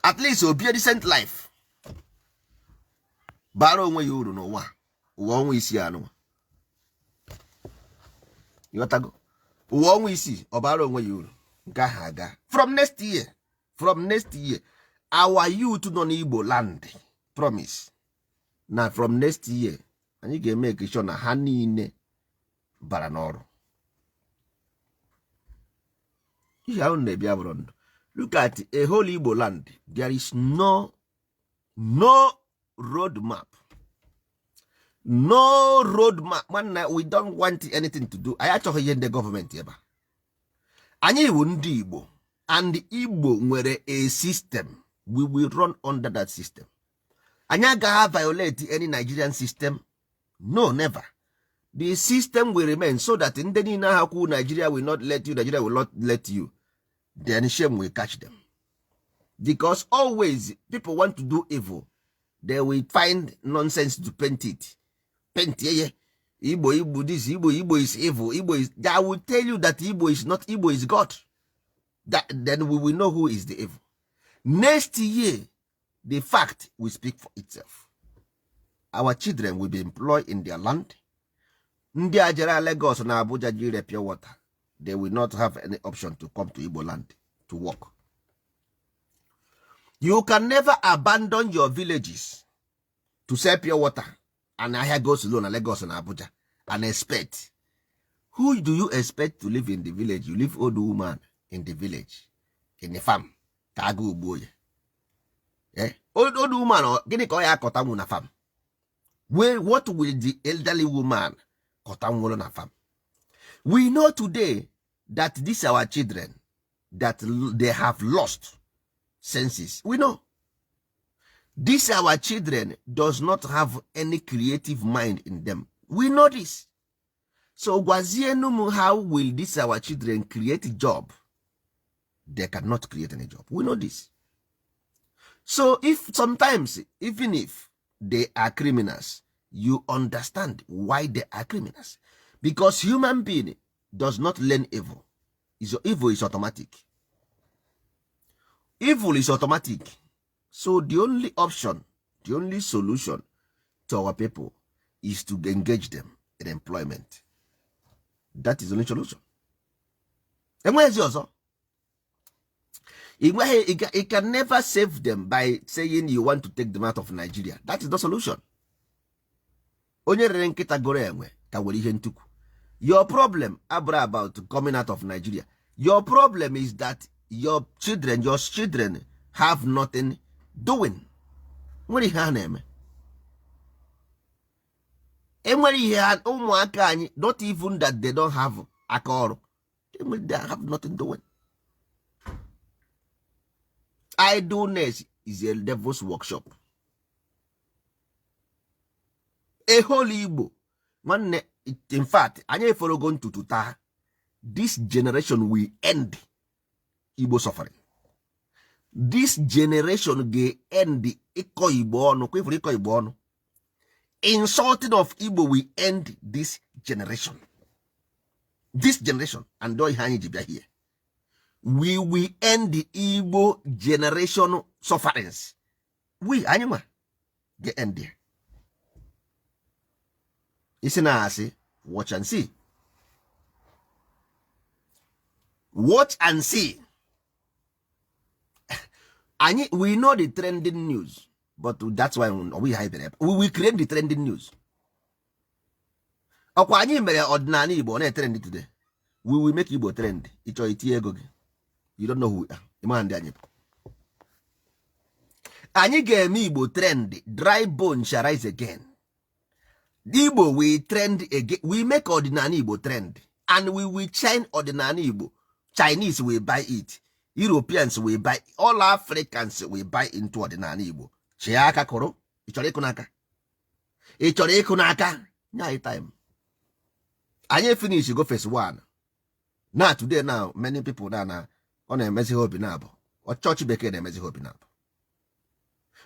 At least o be a decent life, bara onwe ya uru n'ụwa, ụwa ọnwa isii anụnwa. Ịghọtago? Ụwa ọnwa isii, ọ bara onwe ya uru. Nke ahụ aga. From next year, our youth nọ n'Igbo land, promise na from next year anyị ga-eme sure na ha niile bara n'ọrụ. Ihe ahụ na-ebi abụrụ ndụ. Look at a whole Igbo land, there is no road map, no road map. Nwanne, we don't want anything to do. Anyị achọghị ihe ndị gọọmenti ebe a. Anyị bụ ndị Igbo, and Igbo nwere a system. We will run under that system. Anyị agaghị violate any Nigerian system. No, never. The system will remain so that ndị niile ahụ kwu "Nigeria will not let you, Nigeria will not let you," then shame will catch them, because always people want to do evil, they will find nonsense to paint it, paint ye Igbo, Igbo this, Igbo, Igbo is evil, Igbo is. I will tell you that Igbo is not, Igbo is God. That, then we will know who is the evil. Next year, the fact will speak for itself. Our children will be employed in their land. Ndị a jere Lagos na Abuja jire pure water, they will not have any option to come to Igbo land to work. You can never abandon your villages to sell pure water and ahịa go slow na Lagos na Abuja and expect. Who do you expect to live in the village? You leave old woman in the village, in the farm, ka agụụ gbuo ya. Old woman, gịnị ka ọ ya akọtanwu na farm? Where, what will the elderly woman kọtanwụrụ na farm? We know today that these our children, that they have lost senses. We know these our children does not have any creative mind in them. We know this. So gwazienu m, how will these our children create job? They cannot create any job. We know this. So if sometimes, even if they are criminals, you understand why they are criminals, because human being does not learn evil. Is evil is automatic. Evil is automatic. So the only option, the only solution to our people is to engage them in employment. That is the only solution. Enweghịzi ọzọ. You can never save them by saying you want to take them out of Nigeria. That is the solution. Onye rere nkịta goro enwe ka nwere ihe ntukwu. Your problem abụrụ about coming out of Nigeria. Your problem is that your children have nothing doing. Nwere ihe ha na-eme? Enwere ihe ha? Ụmụaka anyị, not even that they don't have aka ọrụ, they have nothing doing. Idleness is a devil's workshop. A whole Igbo, nwanne, in fact, anyị eforogo ntutu taa. This generation will end Igbo suffering. This generation ga-end ịkọ Igbo ọnụ. Kwefuru ịkọ Igbo ọnụ, insulting of Igbo will end this generation, this generation. And ihe anyị ji bịa here, we will end the Igbo generation sufferings. We, anyị nwa ga-end there. Isi na-asị, watch and see, watch and see. Anyị, we know the trending news, but that's why ọ bụghị anyị bịara ebe. We will create the trending news. Ọkwa anyị mere ọdịnala Igbo ọ na-etrend today. We will make Igbo trend. Ịchọ itinye ego gị. You don't know who we are. Ịma ndị anyị bụ. Anyị ga-eme Igbo trend. Dry bone shall rise again. Igbo will trend again. We make ọdịnala Igbo trend and we will shine ọdịnala Igbo. Chinese will buy it, Europeans will buy, all Africans will buy into ọdịnala Igbo. Chịa aka kụrụ. Ị chọrọ ịkụ n'aka? Ị chọrọ ịkụ n'aka? Nye anyị time. Anyị finish go phase 1. Na today now, many people na ọ na-emezi ha obi na-abụ chọọchị bekee na-emezi ha obi na-abụ.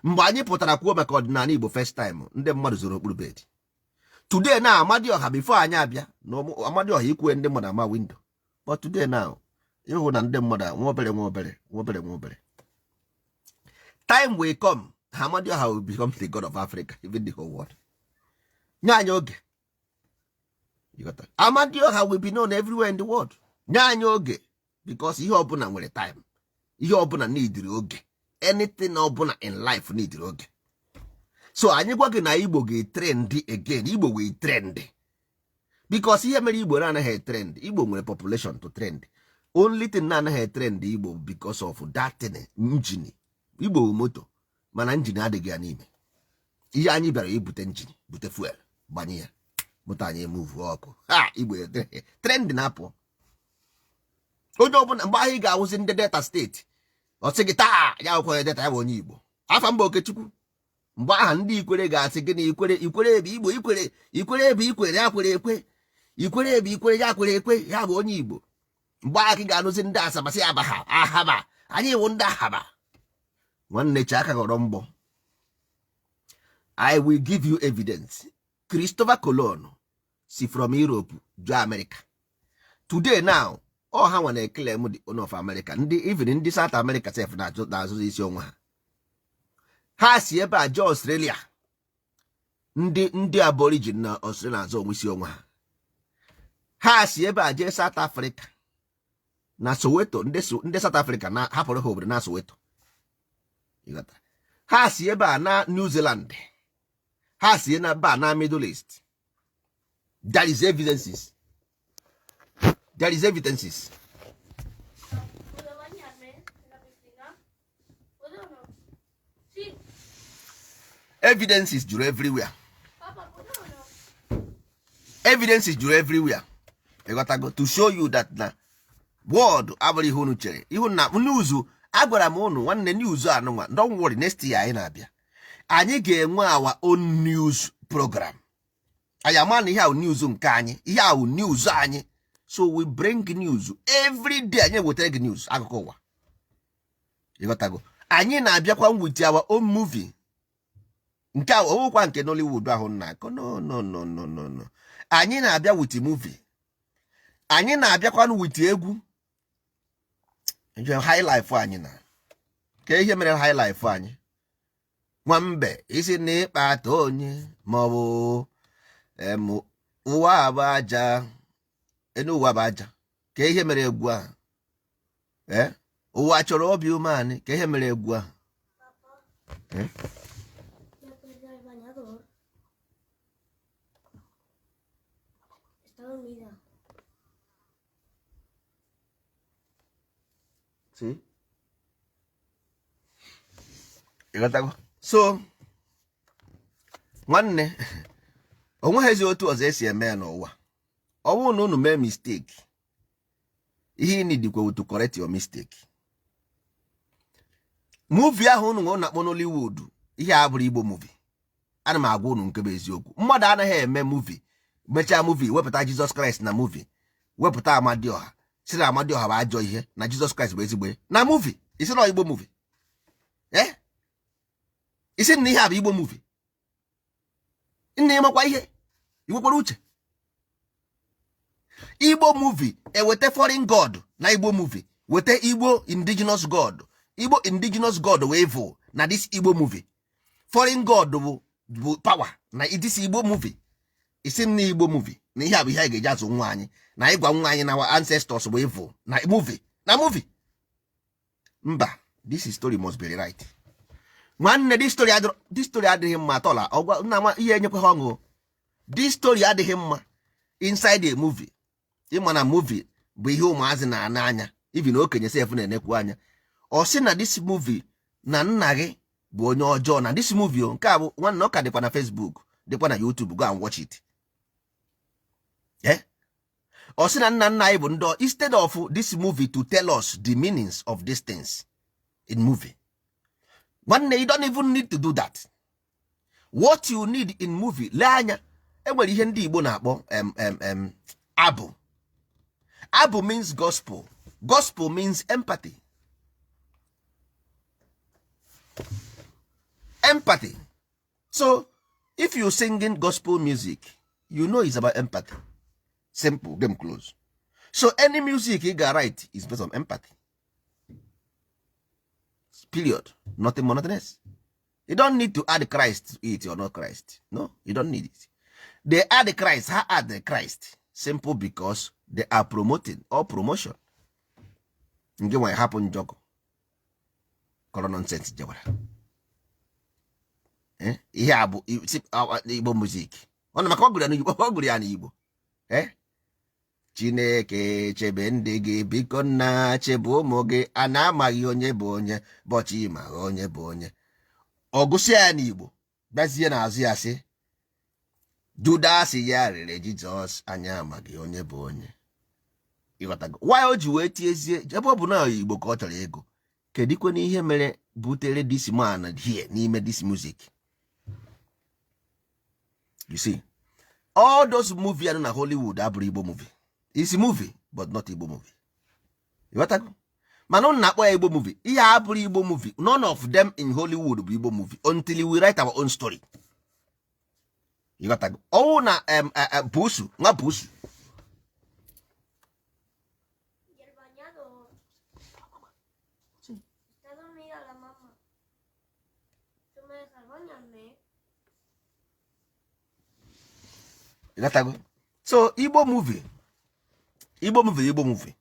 Mgbe anyị pụtara kwuo maka ọdịnala Igbo first time, ndị mmadụ zoro okpuru bed. Today na Amadioha, before anyị abịa na Amadioha ikwue, ndị mmadụ ama window. But today now, ịhụ na ndị mmadụ nwa obere, nwa obere, nwa obere, nwa obere. Time will come, Amadioha will become the god of Africa, even the whole world. Nye anyị oge. You got that? Amadioha will be known everywhere in the world. Nye anyị oge, because ihe ọbụla nwere time, ihe ọbụla neediri oge. Anything ọbụla in life neediri oge. So anyị gwa gị na Igbo ga-etrend again, Igbo will trend, because ihe mere Igbo na-anaghị etrend, Igbo nwere population to trend. Only thing na-anaghị etrend Igbo, because of that thing, engine. Igbo bụ moto, mana engine adịghị ya n'ime. Ihe anyị bịara ibute engine, bute fuel, gbanye ya, moto anyị emove ọkụ ha. Igbo trend na-apụ onye ọbụla. Mgbe ahụ ị ga-awụzi ndị Delta State, ọ sị gị taa ya akwụkwọ ya Delta, ya bụ onye Igbo. Afa mba Okechukwu. Mgbe aha ndị Ikwere ga-asị gị na Ikwere, Ikwere ebe Igbo, Ikwere, Ikwere ebe Ikwere, ya kwere ekwe, Ikwere ebe Ikwere, ya kwere ekwe, ya bụ onye Igbo. Mgbe ahụ ka ị ga-anụzi ndị Asaba sị aba ha ahaba, anyị wụ ndị Ahaba. Nwanne, chi aka ghọrọ mgbọ. I will give you evidence. Christopher Colon si from Europe jụọ America. Today now, ọ ha nwa na-eclaim the owner of America. Ndị, even ndị South America sef na-azụzi isi onwe ha. Ha si ebe a jee Australia. Ndị aborigin na Australia azụ onwe isi onwe ha. Ha si ebe a jee South Africa na Soweto. Ndị South Africa na hapụrụ ha obodo na Soweto. Ịghọtara? Ha si ebe a na New Zealand, ha si na ebe a na Middle East. There is evidences, there is evidences. ¿Puedo bañarme en la piscina? ¿Puedo o no? Sí. Evidences juru everywhere. Papá, ¿puedo o no? Evidences juru everywhere. Ịghọtago? To show you that na world abụrụ ihe unu chere ihu na news. Agwara m unu, nwanne, news anụnwa, don't worry, next year anyị na-abịa, anyị ga-enwe our own news program. Anyị ama na ihe ahụ news nke anyị, ihe ahụ news anyị. So we bring news every day. Anyị ewetara gị news, akụkọ ụwa. Ịghọtago? Anyị na-abịakwa with our own movie. Nke a owekwa nke Nollywood ahụ na-akọ. No, no, no, no, no, no. Anyị na-abịa with movie, anyị na-abịakwanụ with egwu high life. Anyị na ka ihe mere high life anyị, nwambe isi na ịkpata onye maọbụ ụwa bụ aja, enu ụwa bụ aja. Ka ihe mere egwu ahụ, ee, ụwa chọrọ obi umeanị. Ka ihe mere egwu ahụ. Eh? ¿Me puedes dar el bañador? Está dormida. See? Ịghọtago? So nwanne, o nweghịzi otu ọzọ esi eme ya n'ụwa. Ọ bụrụ na unu mee mistake, ihe ị need to correct your mistake. Movie ahụ unu nwe na-akpọ Nollywood, ihe a bụrụ Igbo movie. Ana m agwa unu nke bụ eziokwu. Mmadụ anaghị eme movie, mechaa movie, wepụta Jizọs Kraịst na movie, wepụta Amadioha, si na Amadioha bụ ajọ ihe, na Jizọs Kraịst bụ ezigbo ihe na movie. Isi na Igbo movie, eh, isi na ihe a bụ Igbo movie. Nna, ịmakwa ihe iwekwara uche? Igbo movie eweta foreign god na Igbo movie, weta Igbo indigenous god. Igbo indigenous god wee evil na this Igbo movie. Foreign god bụ power na this Igbo movie. Isi m na Igbo movie, na ihe a bụ ihe anyị ga-eji azụ nwa anyị, na ịgwa nwa anyị na our ancestors bụ evil na movie, na movie. Mba, this story must be right. Nwanne, this story adịrọ, this story adịghị mma atọla. Ọgwa nna nwa ihe enyekwa ha ọṅụ. This story adịghị mma inside a movie. Ịma na movie bụ ihe ụmụazị na-ana anya, even okenye sef na-enekwu anya. Ọ sị na this movie na nna gị bụ onye ọjọọ na this movie o. Nke a bụ, nwanne, ọ ka dịkwa na Facebook, dịkwa na YouTube. Go and watch it. Eh? Ọ sị na nna nna anyị bụ ndị, instead of this movie to tell us the meanings of these things in movie. Nwanne, you don't even need to do that. What you need in movie, lee anya, enwere ihe ndị Igbo na-akpọ em em em abụ. Abụ means gospel. Gospel means empathy. Empathy. So if you singing gospel music, you know it's about empathy. Simple, game close. So any music ị ga write is based on empathy, period. Nothing more, nothing else. You don't need to add Christ to it or not Christ. No, you don't need it. They add Christ. Ha add the Christ simple because they are promoting or promotion. Nke nwere hapụ njọkụ kọrọ nonsense jewara. Ihe a bụ Igbo music. Ọ na maka ọ gụrụ ya n'Igbo, ọ gụrụ ya n'Igbo. Chineke chebe ndị gị, biko nna, chebe ụmụ gị. A na-amaghị onye bụ onye bọchị ma onye bụ onye. Ọ gụsịa ya n'Igbo, bịazie n'azụ ya sị Judas ya rere Jizọs, anya amaghị onye bụ onye. Ịghọtago why o ji wee tiezie ebe ọ bụ na Igbo ka ọ chọrọ ego? Kedikwe ihe mere butere this man here n'ime this music? You see all those movie anụ na Hollywood abụrụ Igbo movie. Is movie but not Igbo movie. Ịghọtago? Mana unu na-akpọ ya Igbo movie. Ihe a abụrụ Igbo movie. None of them in Hollywood bụ Igbo movie until we write our own story. Ịghọtago? Ọwụ na busu nwa busu. Y el bañador. Está dormida la mamá. ¿Tú me dejas bañarme? Ịghọtago? So Igbo movie, Igbo movie, Igbo movie,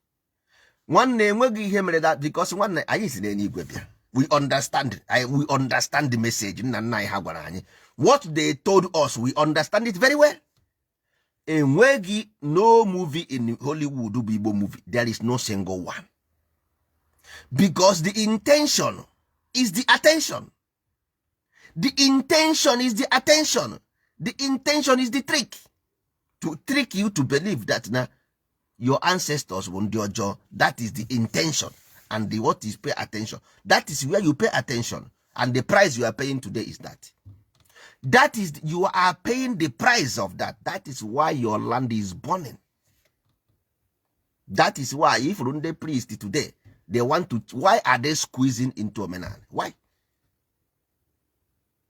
nwanne, enweghị ihe mere that because nwanne, anyị si n'eluigwe bịa. We understand. We understand the message nna nna anyị ha gwara anyị. What they told us, we understand it very well. Enweghị no movie in Hollywood bụ Igbo movie. There is no single one because the intention is the attention. The intention is the attention. The intention is the trick to trick you to believe that na your ancestors bụ ndị ọjọọ. That is the intention. And the what is pay attention, that is where you pay attention, and the price you are paying today is that, that is, you are paying the price of that. That is why your land is burning. That is why if ndị priest today, they want to, why are they squeezing into omenala? Why?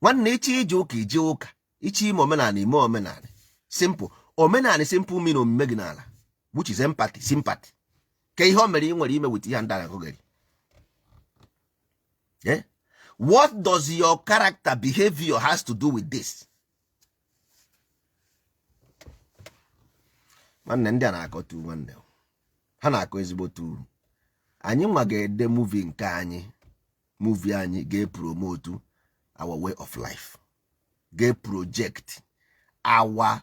Nwanne, ichi ije ụka, ije ụka. Ichi ime omenala, ime omenala. Simple. Omenala simple mean omume gị n'ala, which is empathy, sympathy. Ka ihe o mere ị nwere ime with ihe ndị a na-akụgheri. Eh? What does your character behavior has to do with this? Nwanne, ndị a na-akọ tu, nwanne, ha na-akọ ezigbo tu. Anyị nwa ga-ede movie nke anyị. Movie anyị ga-epromote our way of life, ga-project our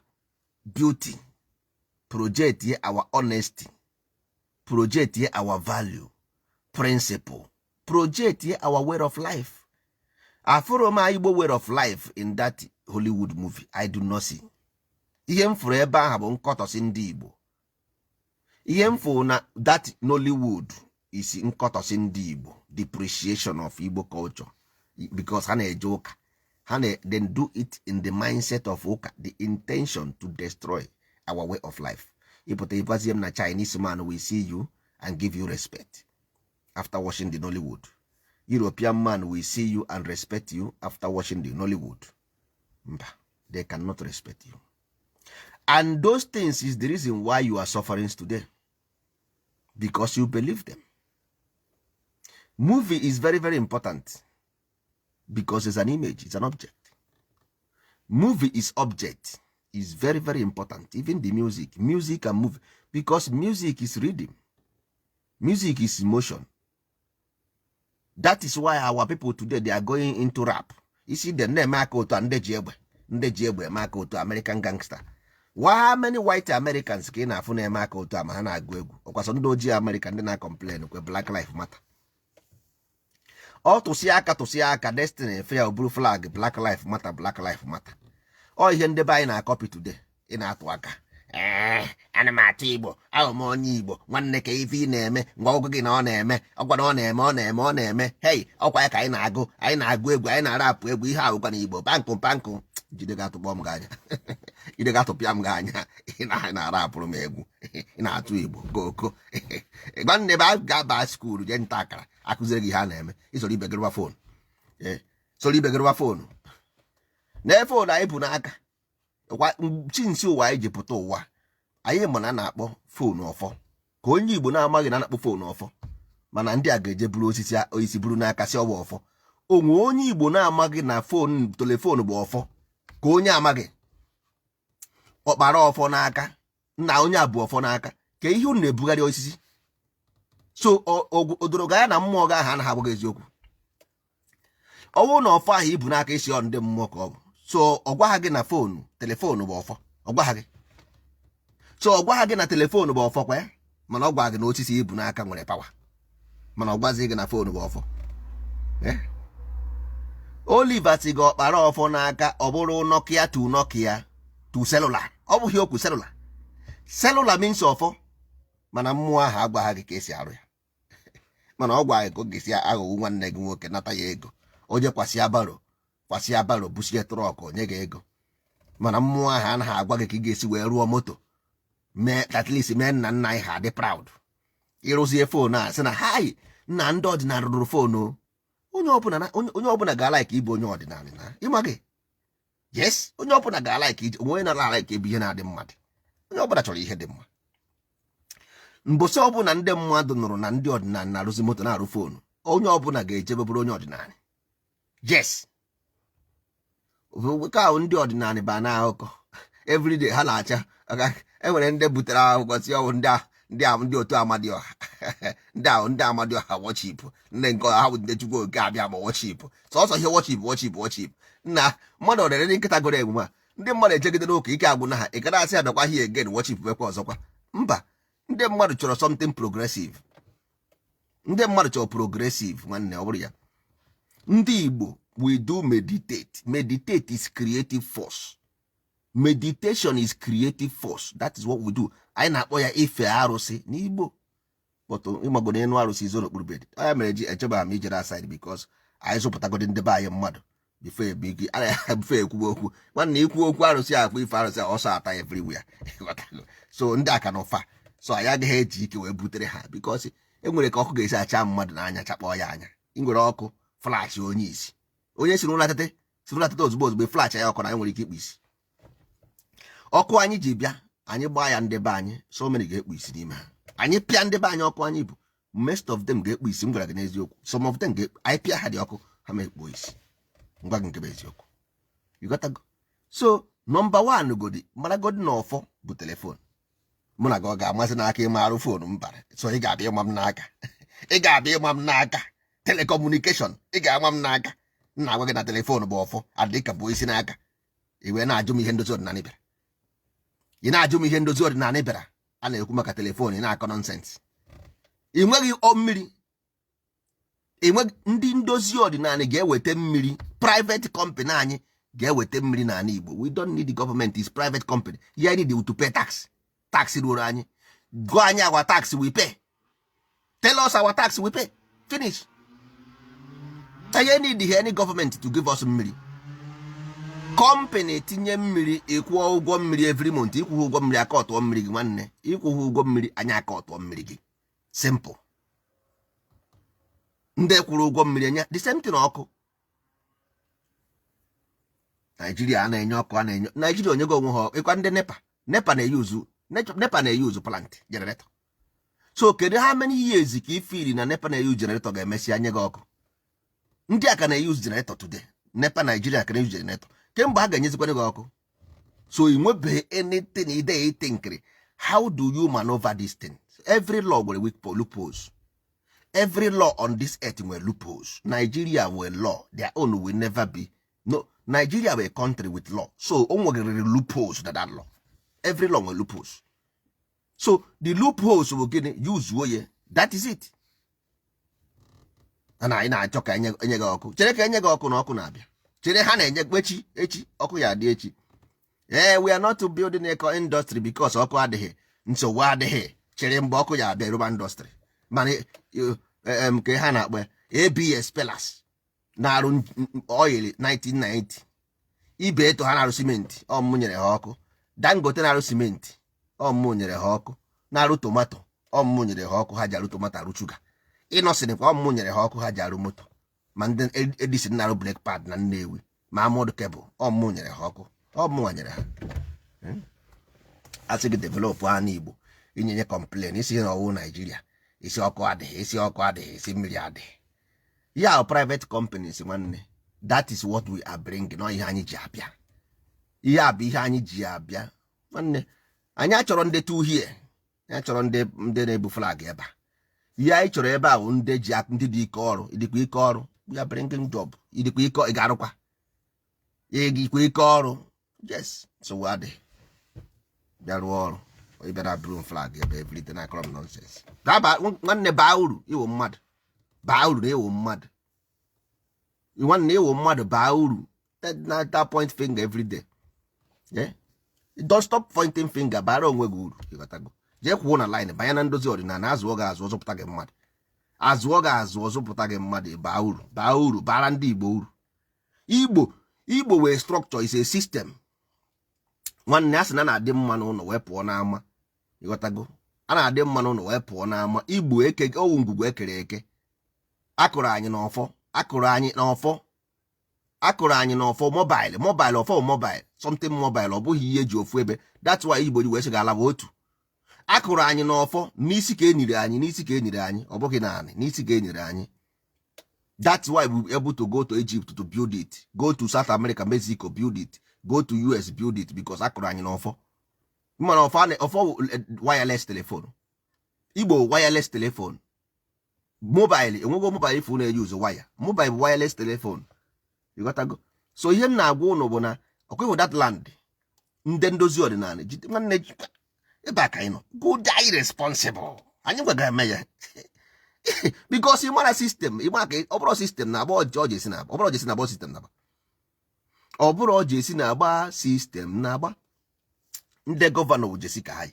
beauty, project our honesty, project our value, principle, project our way of life. Afụrụ m Igbo way of life in that Hollywood movie. I do not see. Ihe m fụrụ ebe ahụ bụ nkọtọsị ndị Igbo. Ihe m fụrụ na that Nollywood is nkọtọsị ndị Igbo, depreciation of Igbo culture, because ha na-eje ụka. Ha na then do it in the mindset of ụka, the intention to destroy our way of life. Ịpụta ịgwazie m na Chinese man will see you and give you respect after watching the Nollywood? European man will see you and respect you after watching the Nollywood? Mba, they cannot respect you. And those things is the reason why you are suffering today, because you believe them. Movie is very, very important because it's an image, it's an object. Movie is object, is very, very important. Even the music, music and movie, because music is rhythm, music is emotion. That is why our people today, they are going into rap. Isi them na-eme aka otu a, ndị ji egbe, ndị ji egbe eme aka otu, American gangster. Why many white Americans ka ị na-afụ na-eme aka otu a ma ha na-agụ egwu? Ọkwasọ ndị ojii America, ndị na-complain kwe Black Life Matter. Ọ tụsịa aka, tụsịa aka, destiny efe ya, o buru flag Black Life Matter, Black Life Matter. Ọ ihe ndị be anyị na-acopy today. Ị na-atụ aka, ee, ana m atụ Igbo, ahụ m onye Igbo. Nwanne, ka ife ị na-eme ngwa ọgụ gị na ọ na-eme ọgwa na ọ na-eme, ọ na-eme, ọ na-eme. Hei, ọkwa ya ka anyị na-agụ, anyị na-agụ egwu, anyị na-arapụ egwu. Ihe ahụkwa na Igbo bankụ bankụ. Jide ga-atụkpọ m gị anya, jide ga-atụpịa m gị anya. Ị na-arapụrụ m egwu, ị na-atụ Igbo koko. Nwanne, ebe a ga-aba school, jee nta akara, akụziri gị ihe a na-eme. Ịsoro ibe gịrịwa phone, soro ibe gịrịwa phone na phone anyị bụ n'aka chinsi ụwa anyị ji pụta ụwa. Anyị ma na a na-akpọ phone ọfọ, ka onye Igbo na-amaghị na a na-akpọ phone ọfọ. Mana ndị a ga-eje buru osisi isi buru n'aka si ọwa ọfọ. Onwe onye Igbo na-amaghị na phone, telephone bụ ọfọ? Ka onye amaghị ọkpara ọfọ n'aka nna onye a bụ ọfọ n'aka, ka ihe unu na-ebugharị osisi. So o doro gị anya na mmụọ gị ahụ anaghị agwa gị eziokwu. Ọnwụ na ọfọ ahụ ibu n'aka isi ọ ndị mmụọ ka ọ bụ. So ọ gwaghị gị na phone, telephone bụ ọfọ. Ọ gwaghị gị. So ọ gwaghị gị na telephone bụ ọfọ kwa ya, mana ọ gwa gị na osisi ibu n'aka nwere power, mana ọ gwazighị gị na phone bụ ọfọ. Oliver si gị ọkpara ọfọ n'aka, ọ bụrụ Nokia to Nokia to cellular. Ọ bụghị okwu cellular. Cellular means ọfọ, mana mmụọ ahụ agwaghị gị ka esi arụ ya, mana ọ gwa gị ka ọ ga-esi aghọgbu nwanne gị nwoke, nata ya ego. Onye kwasịa barrow, kwasịa barrow, busie truck, onye gị ego. Mana mmụọ ahụ anaghị agwa gị ka ị ga-esi wee rụọ moto, mee at least mee nna nna anyị ha dị proud. Ịrụzie phone a, sị na hai nna ndị ọdịnala rụrụ phone o. Onye ọbụla onye ọbụla ga-alike ịbụ onye ọdịnala na ịma gị. Yes, onye ọbụla ga-alike ije onwe onye na-alike ebe ihe na-adị mmadụ. Onye ọbụla chọrọ ihe dị mma. Mbọsị ọbụla ndị mmadụ nụrụ na ndị ọdịnala na-arụzi moto, na-arụ phone, onye ọbụla ga-ejebe bụrụ onye ọdịnala. Yes, nke ahụ ndị ọdịnala ba na akụkọ everyday ha na-acha. Enwere ndị butere akwụkwọ si ọwụ ndị ahụ, ndị otu Amadioha, ndị ahụ ndị Amadioha worship, ndị nke ha bụ ndị Chukwu Oke Abịa ma worship. Sọsọ ihe worship, worship, worship. Nna mmadụ ọrịrị ndị nkịta goro emume a. Ndị mmadụ ejegide n'ụka, ike agwụ na ha. Ị gara asị abịakwa hie again, worship ekwe ọzọkwa. Mba, ndị mmadụ chọrọ something progressive. Ndị mmadụ chọrọ progressive. Nwanne, ọ bụrụ ya, ndị Igbo, we do meditate. Meditate is creative force. Meditation is creative force. That is what we do. Anyị na-akpọ ya ife arụsị n'Igbo, but ịmagodo ịnụ arụsị izo n'okpuru bed. Ọ ya mere ji echeba m ijere aside, because anyị zụpụtagodi ndị be anyị mmadụ before ebigi before ekwuwe okwu. Nwanne, ikwu okwu arụsị, akpọ ife arụsị, ọsọ ata everywhere. So ndị aka na ụfa, so anyị agaghị eji ike wee butere ha, because e nwere ka ọkụ ga-esi acha mmadụ n'anya, chakpọọ ya anya. Ị nwere ọkụ flash onye isi, onye si n'ụlọ atete, si n'ụlọ atete ozugbo ozugbo, flash ya ọkụ na anyị nwere ike ikpu isi. Ọkụ anyị ji bịa, anyị gbaa ya, ndị be anyị, so many ga-ekpu isi n'ime ha. Anyị pịa ndị be anyị ọkụ anyị bụ, most of them ga-ekpu isi. M gwara gị n'eziokwu, some of them ga-ekpu. Anyị pịa ha dị ọkụ, ha ma ekpu isi. Ngwa gị nke bụ eziokwu, you got to go. So number one, godi maragodi na ọfọ bụ telephone. Mụ na gị, ọ ga-amasị n'aka ịma arụ phone m bara. So ị ga-abịa ịma m n'aka, ị ga-abịa ịma m n'aka telecommunication, ị ga-ama m n'aka. M na-agwa gị na telephone bụ ọfọ adịka bụ isi n'aka. Ị wee na-ajụ m ihe ndozi ọdịnala bịara. Ị na-ajụ m ihe ndozi ọdịnala bịara. A na-ekwu maka telephone, ị na-akọ nonsense. Ị nweghị mmiri, ị nweghị. Ndị ndozi ọdịnala ga-eweta mmiri. Private company anyị ga-eweta mmiri n'ala Igbo. We don't need the government, is private company. Ya need to pay tax. Tax ruoro anyị. Gụọ anyị our tax, we pay. Tell us our tax, we pay, finish. Anyị need any government to give us mmiri. Company tinye mmiri, ịkwụọ ụgwọ mmiri every month. Ịkwụghị ụgwọ mmiri, aka ọtụọ mmiri gị. Nwanne, ịkwụghị ụgwọ mmiri anyị, aka ọtụọ mmiri gị. Simple. Ndị kwụrụ ụgwọ mmiri enye the same thing. Ọkụ Naijiria a na-enye, ọkụ a na-enye Naijiria, onyego onwe ha ịkwa. Ndị NEPA, NEPA na-eyuzu, NEPA na-eyuzu plant generator. So kedu how many years ka ifili na NEPA na-eyuzu generator ga-emesịa nye gị ọkụ? Ndị a ka na-eyuzu generator today. NEPA Naijiria ka na-eyuzu generator kemgbe ha ga-enyezikwana gị ọkụ. So ị nwebeghị anything ide thinkiri. How do you maneuver this thing? Every law nwere weak loopholes. Every law on this earth nwere loopholes. Nigeria nwere law, their own will never be no. Nigeria bụ a country with law, so o nwere loopholes na that law. Every law nwere loopholes. So the loopholes bụ gịnị? Use ya. That is it. Na anyị na-achọ ka enye gị ọkụ. Chere ka enye gị ọkụ, na ọkụ na-abịa. Chere, ha na-enye echi, echi ọkụ ya adị echi. Ee, we are not building a industry because ọkụ adịghị, nsogbu adịghị. Chere mgbe ọkụ ya abịa, rụba industry. Mana nke ha na-akpọ ya ABS Pillars na-arụ oil 1990. Ibe eto ha na-arụ simenti, ọ mụ nyere ha ọkụ. Dangote na-arụ simenti, ọ mụ nyere ha ọkụ. Na-arụ tomato, ọ mụ nyere ha ọkụ ha ji arụ tomato, arụ shuga. Innoson kwa, ọ mụ nyere ha ọkụ ha ji arụ moto. Ma ndị Edison na-arụ brake pad na Nnewi, ma Amod cable, ọ mụ nyere ha ọkụ, ọ mụnwa nyere ha. Asị gị develop ha n'Igbo, inyenye complain, isi na ọwụ Naijiria, isi ọkụ adịghị, isi ọkụ adịghị, isi mmiri adịghị. Ya private companies, nwanne, that is what we are bringing. Ọ ihe anyị ji abịa, ihe a bụ ihe anyị ji abịa. Nwanne, anyị achọrọ ndị tu hie, anyị achọrọ ndị na-ebu flag ebe a. Ihe anyị chọrọ ebe a bụ ndị ji ndị dị ike ọrụ. Ịdịkwa ike ọrụ? We are bringing job. Ịdịkwa ike? Ị ga-arụkwa? Ịdịkwa ike ọrụ? Yes, nsogbu adịghị, bịa rụọ ọrụ. Ị bịara buru flag ebe everything na-akọrọ m nonsense. Nwanne, baa uru, ịwụ mmadụ. Baa uru na ịwụ mmadụ. Nwanne, ịwụ mmadụ, baa uru. Na that point finger every day. Yeah? Don't stop pointing finger. Bara onwe gị uru, ịghọtago? Jee kwuo na line, banye na ndozi ọdịnala. Azụọ gị azụọ, zụpụta gị mmadụ. Azụọ gị azụọ, zụpụta gị mmadụ. Baa uru, baa uru, bara ndị Igbo uru. Igbo, Igbo wee structure is a system. Nwanne, a sị na na-adị mma n'ụlọ wee pụọ n'ama, ịghọtago? A na-adị mma n'ụlọ wee pụọ n'ama. Igbo eke owu ngwugwu ekere eke, akụrụ anyị n'ọfọ, akụrụ anyị n'ọfọ, akụrụ anyị n'ọfọ. Mobile, mobile, ọfọ mobile, something mobile. Ọ bụghị ihe eji ofu ebe. That's why Igbo ji wee sị ga ala bụ otu. Akụrụ anyị n'ọfọ n'isi ka enyiri anyị, n'isi ka enyiri anyị, ọ bụghị naanị n'isi ka enyiri anyị. That's why we were able to go to Egypt to build it, go to South America, Mexico, build it, go to US, build it, because akụrụ anyị n'ọfọ. Mana ọfọ ọfọ wireless telephone, Igbo wireless telephone, mobile. Enwego mobile ifu na-eyuzu waya. Mobile bụ wireless telephone, ịghọtago? So ihe m na-agwa ụnụ bụ na ọkweghị that land. Ndị ndozi ọdịnala jide, nwanne, ebe a ka anyị nọ. Good, anyị responsible, anyị gwaga eme ya because ị mara system, ị mara ka ọ bụrụ system na-agba ọjị esi na-agba, ọ bụrụ ọjị esi na-agba system na-agba, ọ bụrụ ọjị esi na-agba system na-agba. Ndị governor bụ jesi ka anyị,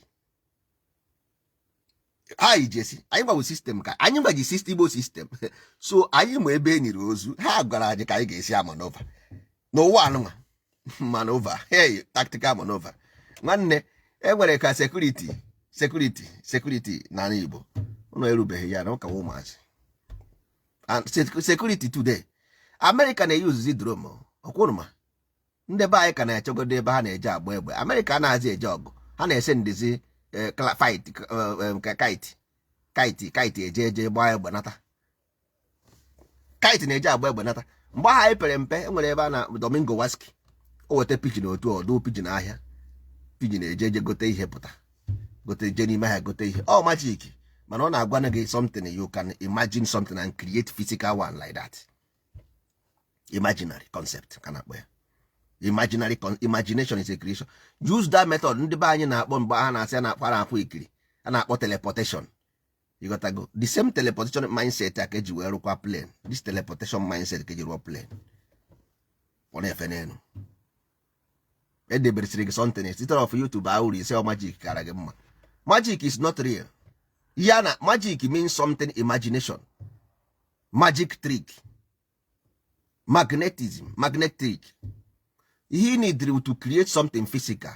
anyị jesi, anyị gbawo system ka anyị gbaji system, Igbo system. So anyị ma ebe e nyere ozu. Ha gwara anyị ka anyị ga-esi maneuver n'ụwa anụnwa. Maneuver, hey, tactical maneuver. Nwanne, e nwere ka security, security, security n'ala Igbo ụnụ erubeghị ya na ụka ụmụazị. And security today, America na-eyuzuzi drone ọkwụrụma. Ndị be anyị ka na-echegodo ebe ha na-eje agba egbe. America anaghịzi eje ọgụ, ha na-ese ndezi fight kite, kite, kite eje eje gbaa egbe nata. Kite na-eje agba egbe nata. Mgbe ahụ anyị pere mpe, enwere ebe a na Domingo Waski, o weta pigeon otu ọdụ pigeon ahịa. Pigeon eje eje gote ihe, pụta gote, je n'ime ahịa gote ihe. Ọ magic, mana ọ na-agwa gị something. You can imagine something and create physical one like that. Imaginary concept ka na-akpọ ya. Imaginary imagination is a creation. Use that method. Ndị be anyị na-akpọ mgbe ha na-asị a na-akpọ, a na-akpọ ikiri, a na-akpọ teleportation, you got to go. The same teleportation mindset a ka eji wee rụkwa plane. This teleportation mindset ka eji rụọ plane, ọ na-efe n'elu. Edeberesịrị gị something instead of you to baa uru, isi ọ magic kara gị mma. Magic is not real. Ya na magic means something imagination, magic trick, magnetism, magnetic trick. Ihe ị need to create something physical,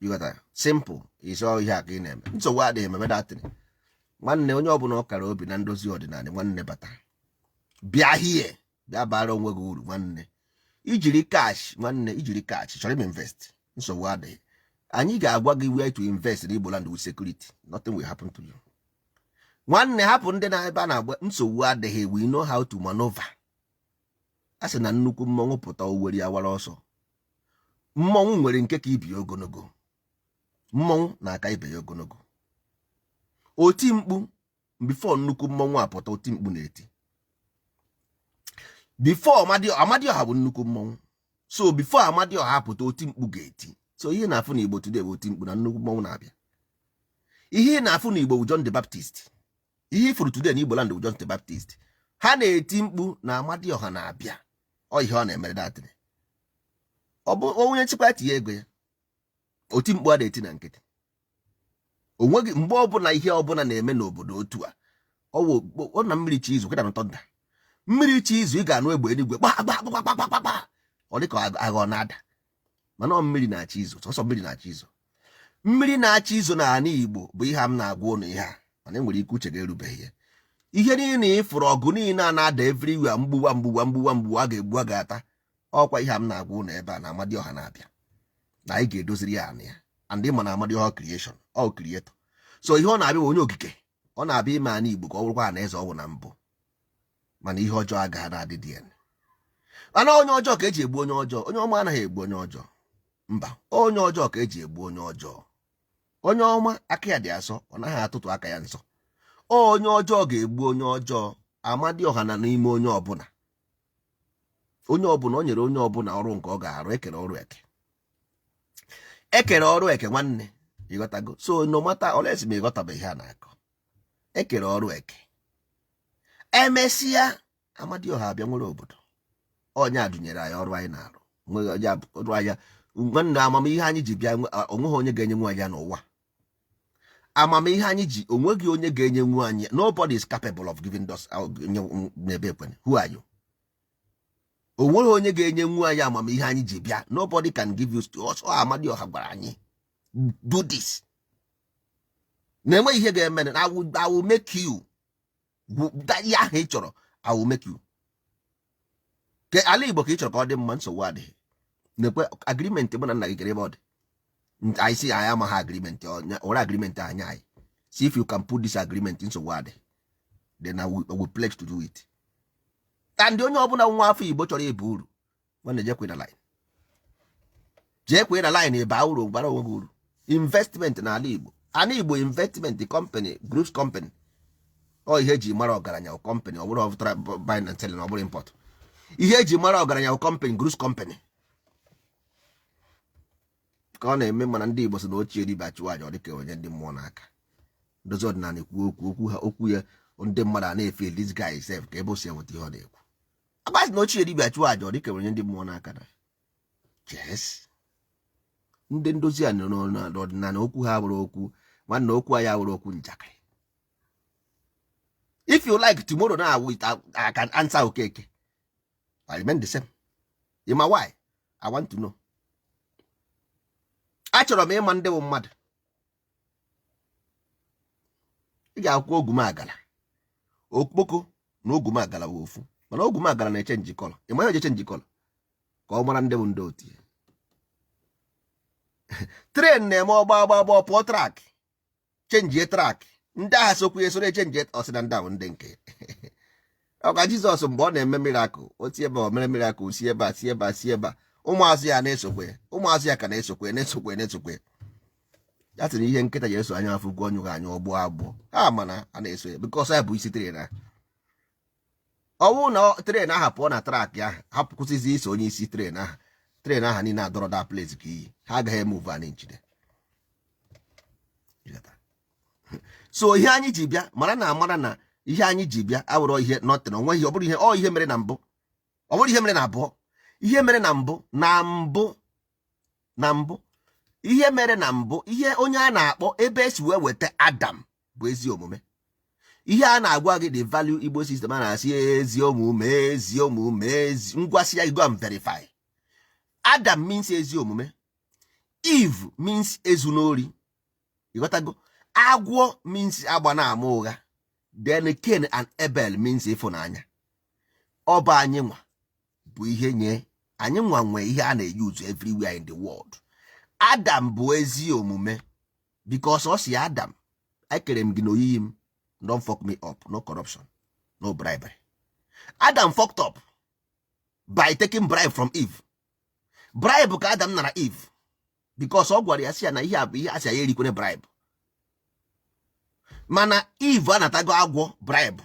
you got that? Simple is all. Ihe a ka ị na-eme, nsogbu adịghị. Ememe datin, nwanne, onye ọbụla ọ kara obi na ndozi ọdịnala, nwanne, bata, bịa hie, bịa bara onwe gị uru. Nwanne, ijiri cash, nwanne, ijiri cash chọrọ ime invest, nsogbu adịghị. Anyị ga-agwa gị where to invest in Igbo land with security. Nothing will happen to you. Nwanne, hapụ ndị na ebe a na-agba, nsogbu adịghị. We know how to maneuver. A sị na nnukwu mmọnwụ pụta, oweri awara ọsọ. Mmọnwụ nwere nke ka ibi ya ogologo, mmọnwụ na-aka ibe ya ogologo. Oti mkpu before nnukwu mmọnwụ apụta, oti mkpu na-eti before Amadioha bụ nnukwu mmọnwụ. So before Amadioha apụta, oti mkpu ga-eti. So ihe na-afụ na Igbo today bụ oti mkpu na nnukwu mmọnwụ na-abịa. Ihe na-afụ na Igbo bụ John the Baptist. Ihe ifuru today na Igbo land bụ John the Baptist. Ha na-eti mkpu na Amadioha na-abịa. Ọ ihe ọ na-emere datịrị, ọ bụ onye nchịkwa tinye ego ya. Oti mkpu a na-eti na nkịtị onweghị mgbe ọbụla ihe ọbụla na-eme n'obodo otu a. Ọ na mmiri chi izu kweta na tọnda, mmiri chi izu, ị ga-anụ egbe eluigwe gba gba gba gba gba gba. Ọ dị ka agha ọ na-ada, mana ọ mmiri na-achọ izo. Sọsọ mmiri na-achọ izo, mmiri na-achọ izo n'ala Igbo bụ ihe a m na-agwa ụnụ ihe a. Mana enwere ike uche ga-erubeghị ya. Ihe niile ịfụrụ, ọgụ niile a na-ada everywhere, mgbuwa, mgbuwa, mgbuwa, mgbuwa, a ga-egbu, a ga-ata, ọkwa ihe a m na-agwa ụnụ ebe a na Amadioha na-abịa na anyị ga-edoziri ya anị ya. And ịma na Amadioha creation, ọ creator, so ihe ọ na-abịa bụ onye okike. Ọ na-abịa ime ana Igbo ka ọ bụrụkwa ana eze ọ bụ na mbụ. Mana ihe ọjọọ agaghị na-adị dị ya. Mana onye ọjọọ ka eji egbu onye ọjọọ. Onye ọma anaghị egbu onye ọjọọ. Mba, onye ọjọọ ka eji egbu onye ọjọọ. Onye ọma aka ya dị asọ, ọ naghị atụtụ aka ya nsọ. Onye ọjọọ ga-egbu onye ọjọọ. Amadioha na n'ime onye ọbụla, onye ọbụla o nyere onye ọbụla ọrụ nke ọ ga-arụ. Ekere ọrụ eke, ekere ọrụ eke. Nwanne, ịghọtago? So no matter olesi ma ịghọtabeghị ihe a na-akọ, ekere ọrụ eke. Emesịa, Amadioha abịa nwere obodo. Onye a dụnyere anyị ọrụ anyị na-arụ. Nweghị onye ọrụ anya. Nwanne, amamihe anyị ji bịa, onweghị onye ga-enye nwe anyị ya n'ụwa. Amamihe anyị ji, onweghị onye ga-enye nwe anyị. Nobody is capable of giving us n'ebe ekwenye. Who are you? Onweghị onye ga-enye nwe anyị amamihe anyị ji bịa. Nobody can give you to us. Ọ Amadioha gwara anyị, "Do this," na-enweghị ihe ga-eme. I will make you ihe ahụ ị chọrọ. I will make you. Ke ala Igbo ka ị chọrọ ka ọ dị mma, nsogbu adịghị. Na-ekwe agreement mụ na nna gị kere ebe ọ dị. Anyị si anyị amaghị agreement were agreement anya anyị. See if you can put this agreement, nsogbu adịghị. Then I will pledge to do it. And onye ọbụla nwa afọ Igbo chọrọ ịba uru, nwanne, jekwe na line, jee kwee na line, ịba uru, bara onwe gị uru. Investment n'ala Igbo, ala Igbo investment company, groups company, ọ ihe eji mara ọgaranya company. Ọ bụrụ ọbụtara buying and selling, ọ bụrụ import. Ihe eji mara ọgaranya company, groups company ka ọ na-eme. Mana ndị Igbo sị na ochie dibịa chụọ aja, ọ dịka onye ndị mmụọ n'aka. Ndozi ọdịnala ekwu okwu, okwu ha, okwu ya, ndị mmadụ a na-efe this guy sef ka ebe o si enweta ihe ọ na-ekwu. Agbasị na ochie dibịa chụọ aja, ọ dịka onye ndị mmụọ n'aka. Na yes, ndị ndozi a n'ọdịnala, okwu ha bụrụ okwu. Nwanne, okwu anyị awụrụ okwu njakịrị. If you like, tomorrow now with I can answer Okeke. I remain the same. Ịma why? I want to know. Achọrọ m ịma ndị bụ mmadụ. Ị ga-akwụ ogumagala, okpoko na ogumagala bụ ofu, mana ogumagala na-eche njikọrọ. Ịma ihe eche njikọrọ ka ọ mara ndị bụ ndị otu ya. Train na-eme ọgba agba agba, pụọ track, change track. Ndị agha sokwu ya soro e change. Ọsị na ndị ahụ ndị nke ọka Jizọs, mgbe ọ na-eme miracle, otu ebe o mere miracle, si ebe a, si ebe a, si ebe a, ụmụazụ ya na-esokwe, ụmụazụ ya ka na-esokwe, na-esokwe, na-esokwe ya. Sị na ihe nkịta ji eso anya afọ ugwu ọnyụghị anya ọgbụọ agbụọ ha, mana a na-eso ya because ya bụ isi train ahụ. Ọ bụrụ na train ahụ pụọ na track ahụ, hapụ, kwụsịzi iso onye isi train ahụ, train ahụ niile adọrọ that place ka iyi ha agaghị e move an inch. So ihe anyị ji bịa, mara na amara na ihe anyị ji bịa awụrọ ihe nothing. Onweghị, ọ bụrụ ihe, ọ ihe mere na mbụ, ọ bụrụ ihe mere na abụọ, ihe mere na mbụ, na mbụ, na mbụ, ihe mere na mbụ, ihe onye a na-akpọ ebe esi wee weta Adam bụ ezi omume. Ihe a na-agwa gị, the value Igbo system, a na-asị ezi omume, ezi omume, ezi ngwasị ya. Go and verify. Adam means ezi omume. Eve means ezu n'ori. Ịghọtago? Agwọ means agba na ama ụgha. Then Cain and Abel means ịfụnanya. Ọ bụ anyị nwa bụ ihe nye anyị nwa nwee ihe a na-use everywhere in the world. Adam bụ ezi omume because ọ si Adam, ekere m gị n'oyiyi m, don't fuck me up, no corruption, no bribery. Adam fucked up by taking bribe from Eve. Bribe ka Adam nara Eve because ọ gwara ya si ya na ihe a bụ ihe a sị ya erikwene bribe. Mana Eve anatago agwọ bribe,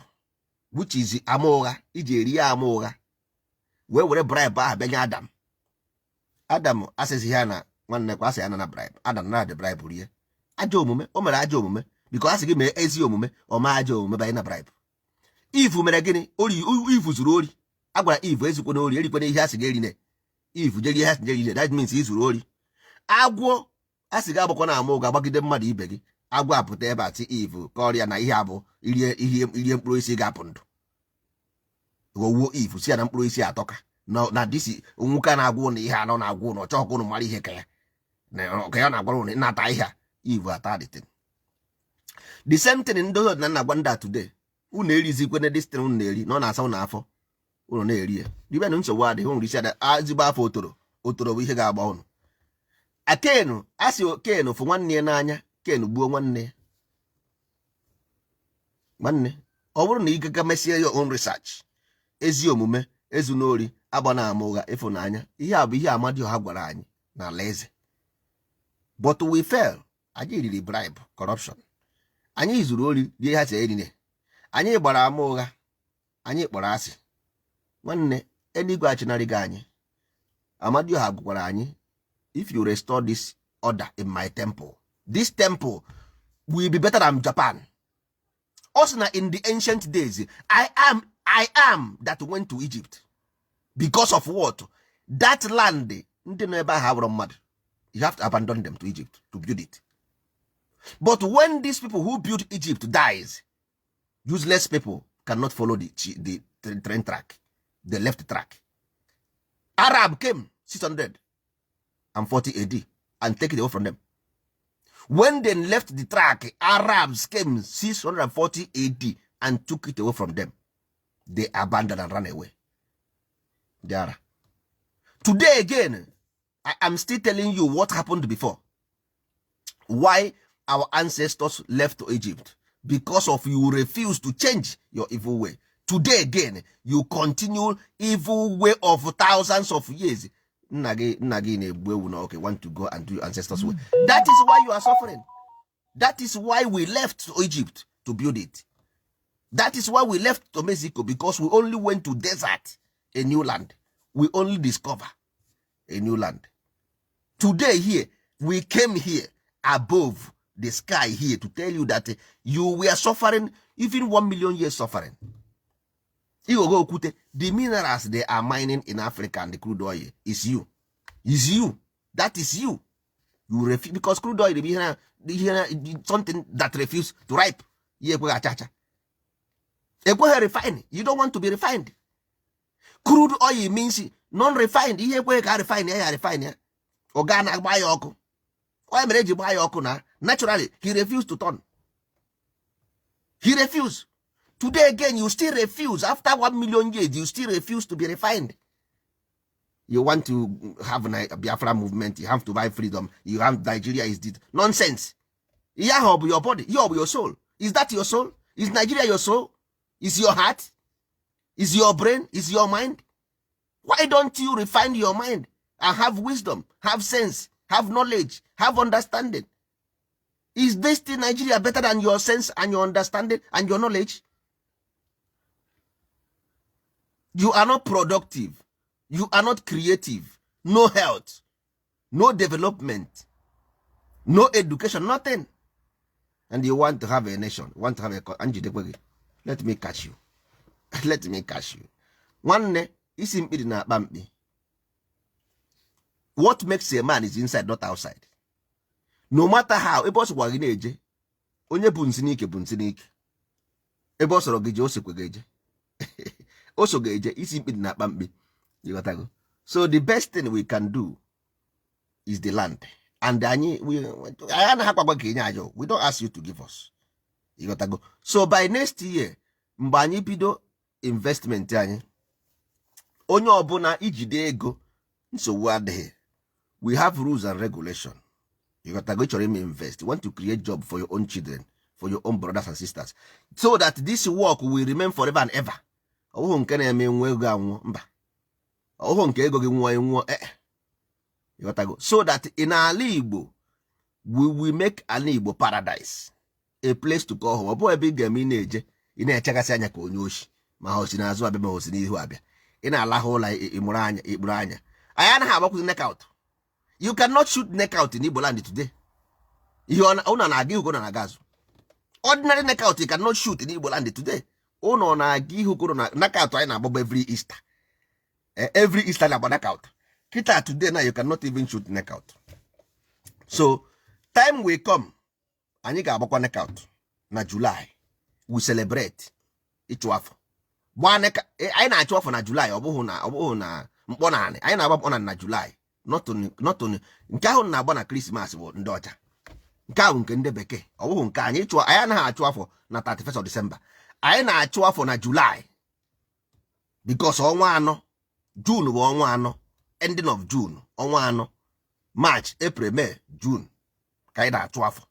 which is ama ụgha iji eri ya, ama ụgha wee were bribe ahụ bịanye Adam. Adam asịsị ya na nwanne kwa asị ya na na bribe. Adam na the bribe rie. Ajọ omume o mere, ajọ omume, because asị gị mee ezi omume, ọ ma ajọ omume banye na bribe. Eve mere gịnị? Ori. Eve zuru ori. A gwara Eve ezukwana ori, erikwana ihe asị gị erine. Eve jeri ihe asị gị erine. That means izuru ori. Agwọ asị gị agbakọ na ama ụga gbagide mmadụ ibe gị. Agwọ apụta ebe a sị Eve ka ọrịa na ihe abụ irie ihe, irie mkpụrụ osisi ga-apụ ndụ. Ghọwuo Eve, si ya na mkpụrụ osisi atọka. Na disi nwoke a na-agwa ụnụ ihe anọ na-agwa ụnụ, ọ chọghị ka ụnụ mara ihe ka ya ka ya na-agwara ụnụ nata ihe a. Eve ata the thing, the same thing ndị ọdịnala na-agwa ndị a today. Unu erizikwene this thing unu na-eri na ọ na-asa unu afọ. Unu na-eri ya, ribenụ, nsogbu adịghị. Unu risi ada ezigbo afọ otoro otoro bụ ihe ga-agba unu. Akenu a sị Ken fụ nwanne ya n'anya, Ken gbuo nwanne ya. Nwanne, ọ bụrụ na ị gaga mesie your own research, ezi omume, ezu n'ori, agba na ama ụgha, ịfụnanya, ihe a bụ ihe Amadioha gwara anyị n'ala eze. But we fail. Anyị riri bribe, corruption. Anyị zuru ori, rie ha si erine. Anyị gbara ama ụgha, anyị kpọrọ asị. Nwanne, eluigwe achịnarịgo anyị. Amadioha gwara anyị, "If you restore this order in my temple, this temple will be better than Japan." Ọ sị na in the ancient days, I am, I am that went to Egypt. Because of what? That land, ndị nọ ebe ahụ abụrụ mmadụ. You have to abandon them to Egypt to build it. But when these people who built Egypt dies, useless people cannot follow the train track, the left track. Arab came 640 AD and take it away from them. When they left the track, Arabs came 640 AD and took it away from them. They abandoned and ran away. There. Today again, I am still telling you what happened before. Why our ancestors left to Egypt? Because of you refuse to change your evil way. Today again, you continue evil way of thousands of years. Nna gị, nna gị na-egbu ewu na okay, want to go and do your ancestors way. That is why you are suffering. That is why we left to Egypt to build it. That is why we left to Mexico, because we only went to desert, a new land. We only discover a new land. Today here, we came here above the sky here to tell you that you were suffering, even 1 million years suffering. Igogo okwute, the minerals they are mining in Africa and the crude oil is you. Is you. That is you. You refuse because crude oil bụ ihe na something that refuse to ripe. Ya ekweghị acha acha. Ekweghị refine. You don't want to be refined. Crude oil means non-refined. Ihe ekweghị ka refine ya, ya refine ya. Ọ gaa na-agba ya ọkụ. Onye mere eji gbaa ya ọkụ na naturally he refused to turn. He refused. Today again, you still refuse. After 1 million years, you still refuse to be refined. You want to have a Biafra movement, you have to buy freedom, you have Nigeria is this nonsense. Ihe ahụ ọ bụ your body, ihe ọ bụ your soul. Is that your soul? Is Nigeria your soul? Is your heart? Is your brain? Is your mind? Why don't you refine your mind and have wisdom, have sense, have knowledge, have understanding? Is this thing Nigeria better than your sense and your understanding and your knowledge? You are not productive, you are not creative. No health, no development, no education, nothing. And you want to have a nation, want to have a njidekwe gị. Let me catch you, let me catch you. Nwanne, isi mkpiri na-akpa mkpi. What makes a man is inside, not outside. No matter how, ebe ọ sọkwa gị na-eje, onye bụ nsị n'ike bụ nsị n'ike. Ebe ọ sọrọ gị jee, o sokwe gị eje, o so ga-eje. Isi mkpi dị na-akpa mkpi. Ịghọtago? So the best thing we can do is the land. And anyị anaghị akwagwa ka enye anyị. We don't ask you to give us. Ịghọtago? So by next year, mgbe anyị bido investment anyị, onye ọbụla ijide ego, nsogbu adịghị. We have rules and regulation. Ịghọtago? Ị chọrọ ime invest, you want to create job for your own children, for your own brothers and sisters, so that this work will remain forever and ever. Ọ bụghị nke na-eme nwa ego anwụọ, mba. Ọ bụghị nke ego gị nwụọ, nwụọ. Eh, ịghọtago? So that in ala Igbo, we will make ala Igbo paradise, a place to call home. Ọ bụghị ebe ị ga-eme ị na-eje, ị na-echegasị anya ka onye oshi, ma ha osi n'azụ abịa, ma ha osi n'ihu abịa. Ị na-alahụ ụla, ịmụrụ anya, ikpuru anya. Anyị anaghị agbakwụzi knockout. You cannot shoot knockout in Igbo land today. Ihe ụnọ na-aga ihu ka ụnọ na-aga azụ. Ordinary knockout, you cannot shoot in Igbo land today. Ụnọ na-aga ihu ka ụnọ na knockout. Anyị na-agbagba every Easter. Every Easter na-agba knockout. Kita today now, you cannot even shoot knockout. So time will come, anyị ga-agbakwa knockout na July. We celebrate ịchụ afọ, gbaa anyị na-achụ afọ na July. Ọ bụghị na ọ bụghị na Mkpọ naanị anyị na-agba mkpọ naanị na July, not nke ahụ na-agba na Christmas bụ ndị ọcha. Nke ahụ nke ndị bekee, ọ bụghị nke anyị. Chụọ, anyị anaghị achụ afọ na 31st of December. Anyị na-achụ afọ na July because ọnwa anọ, June bụ ọnwa anọ, ending of June, ọnwa anọ, March, April, May, June ka anyị na-achụ afọ.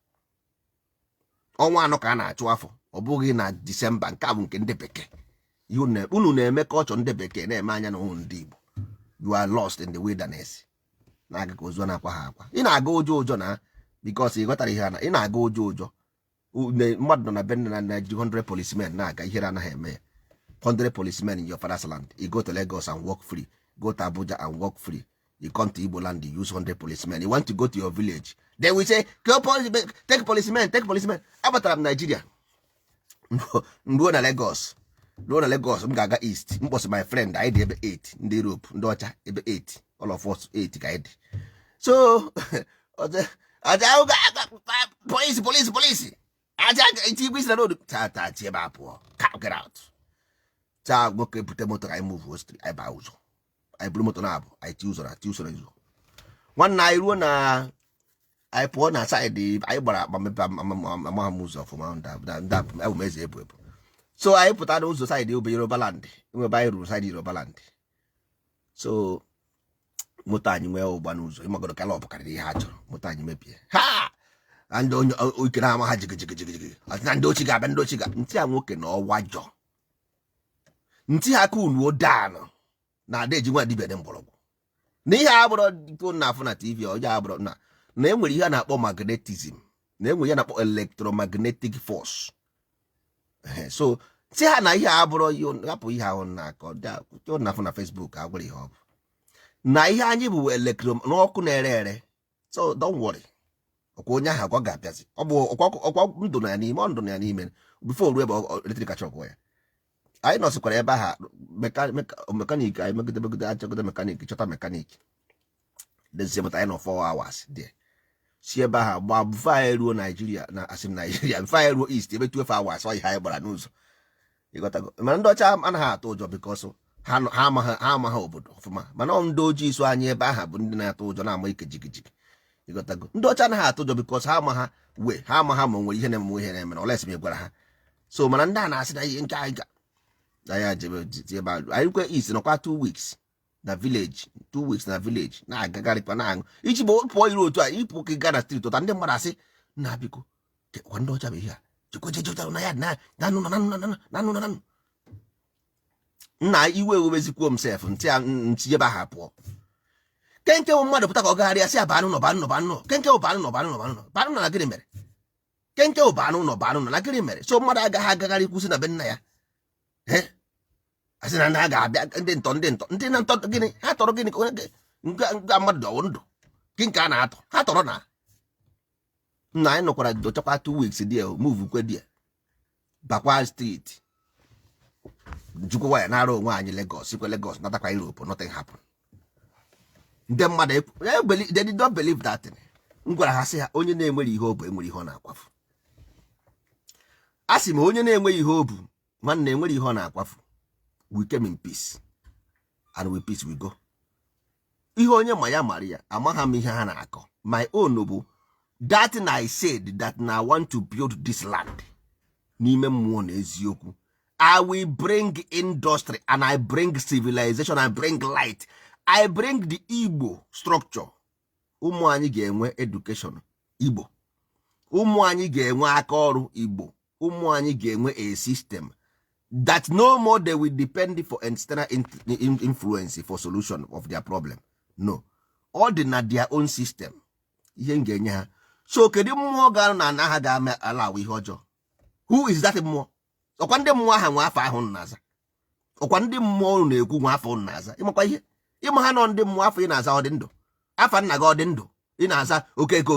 Ọnwa anọ ka a na-achụ afọ, ọ bụghị na Disemba. Nke a bụ nke ndị bekee. Ihe unu na-eme ka ọchọ ndị bekee na-eme anya na ụmụ ndị Igbo, you are lost in the wilderness, na-aga ka ozu na-akwa ha akwa. Ị na-aga ụjọ ụjọ na because ị ghọtara ihe a na ị na-aga ụjọ ụjọ. Mmadụ nọ na be nna na ji 100 policemen na-aga, ihere anaghị eme ya. 100 policemen in your father's land. You go to Lagos and walk free, go to Abuja and walk free. You come to Igbo land, you use 100 policemen. You want to go to your village, they will say, "Go take policemen, take policemen." Abatara m Nigeria, ruo na Lagos, ruo na Lagos, m ga-aga east. Mkpọsị my friend, anyị dị ebe 8, ndị Europe, ndị ọcha ebe 8, all of us 8 ka anyị dị. So ọja police, police, police, aja iti igwe isi na road taa taa, tie ebe a pụọ. Get out. Taa nwoke bute moto ka anyị move street, anyị baa ụzọ, anyị buru moto na-abụ, anyị ti ụzọ na ti ụzọ na ụzọ. Nwanne, anyị ruo na anyị pụọ na side anyị gbara akpa mepe amaghị m ụzọ ọfụma. Ndị abụ m eze ebu ebu. So anyị pụta n'ụzọ side ebe Yoruba land, ebe anyị ruru side Yoruba land. So moto anyị nwee ụgba n'ụzọ, ịmagoro gallop karịrị ihe ha chọrọ. Moto anyị mebie ha ndị onye ike na-ama ha jigijigijigi na ndị ochi ga-abịa, ndị ochi ga ntị a nwoke na ọwajọ ntị ha ka uluo dan na ada eji nwa dibịa dị mgbọrọgwụ na ihe abụrọ iko na afụ na TV ọjọọ abụrọ na na enwere ihe a na-akpọ magnetism, na enwere ihe a na-akpọ electromagnetic force. So si ha na ihe abụrọ ihe, hapụ ihe ahụ na-akọ na afụ na Facebook, agwara ihe ọ bụ na ihe anyị bụ electro n'ọkụ na-ere ere. So don't worry, ọkwa onye ahụ akwa ga-abịazi. Ọ bụ ọkwa ndụ na ya n'ime, ọ ndụ na ya n'ime before ruo ebe electric shock ya. Anyị nọsịkwara ebe ahụ, mechanic anyị megide megide, achọgide mechanic, chọta mechanic dezie moto anyị nọ 4 hours there, si ebe ahụ gbaa before anyị ruo Naijiria na asị m Naijiria, before anyị ruo east ebe 12 hours. Ọ ihe anyị gbara n'ụzọ, ịghọtago? Mana ndị ọcha anaghị atụ ụjọ because ha amaghị obodo ọfụma. Mana ọ ndị ojii so anyị ebe ahụ bụ ndị na-atụ ụjọ, na-ama ike jigijigi, ịghọtago? Ndị ọcha anaghị atụ ụjọ because ha ama ha wee ha ama ha ma o nwere ihe na-eme, ihe na-eme na olesi m gwara ha. So mana ndị a na-asị na ihe nke anyị ga anyị ejebe ebe anyị kwe east, nọkwa 2 weeks na village, 2 weeks na village, na-agagharịkwa na-aṅụ iji bụ pụọ iri otu a ịpụ ka ị gaa na street ụta ndị mmadụ asị, "Nna, biko, kwa ndị ọcha bụ ihe a jekwa jeje na ya na na na na na na na na." Nna, iwe ewebezikwuo m sef ntị ya ntị ebe ahụ pụọ. Kenke bụ mmadụ pụta ka ọ gagharịa sị ya banụ nọ, banụ nọ, banụ nọ. Kenke bụ banụ nọ, banụ nọ, banụ nọ, banụ nọ na gịnị mere? Kenke bụ banụ nọ, banụ nọ na gịnị mere? So mmadụ agaghị agagharị kwụsị na be nna ya. Asị na ndị a ga-abịa, ndị ntọ, ndị ntọ, ndị na ntọ gịnị? Ha tọrọ gịnị? Nke mmadụ ọwụ ndụ gị nke a na-atọ ha tọrọ na nna anyị nọkwara dochakwa 2 weeks dị move kwe dị bakwa street, jikwa waya nara onwe anyị Lagos, sikwa Lagos natakwa Europe. Nothing happen. Ndị mmadụ, they did not believe that thing. M gwara ha sị ha, onye na-enwere ihe o bụ enwere ihe ọ na-akwafu. A sị m, onye na-enweghị ihe o bụ, nwanne, enwere ihe ọ na-akwafu. We came in peace and with peace we go. Ihe onye ma ya mara ya, amagha m ihe ha na-akọ. My own bụ that I said that na I want to build this land n'ime mmụọ na eziokwu. I will bring industry and I bring civilization, I bring light, I bring the Igbo structure. Ụmụ anyị ga-enwe education Igbo, ụmụ anyị ga-enwe aka ọrụ Igbo, ụmụ anyị ga-enwe a system that no more they will depend for external influence for solution of their problem. No, ọ dị na their own system ihe m ga-enye ha. So kedu mmụọ ga-anọ na ana ha ga-ama ala awụ ihe ọjọọ? Who is that mmụọ? Ọkwa ndị mmụọ ahụ nwe afọ ahụ na-aza. Ọkwa ndị mmụọ unu na-ekwu nwe afọ unu na-aza. Ịmakwa ihe ịma ha nọ ndị mmụọ, afọ ị na-aza ọ dị ndụ? Afa nna gị ọ dị ndụ? Ị na-aza Okeke,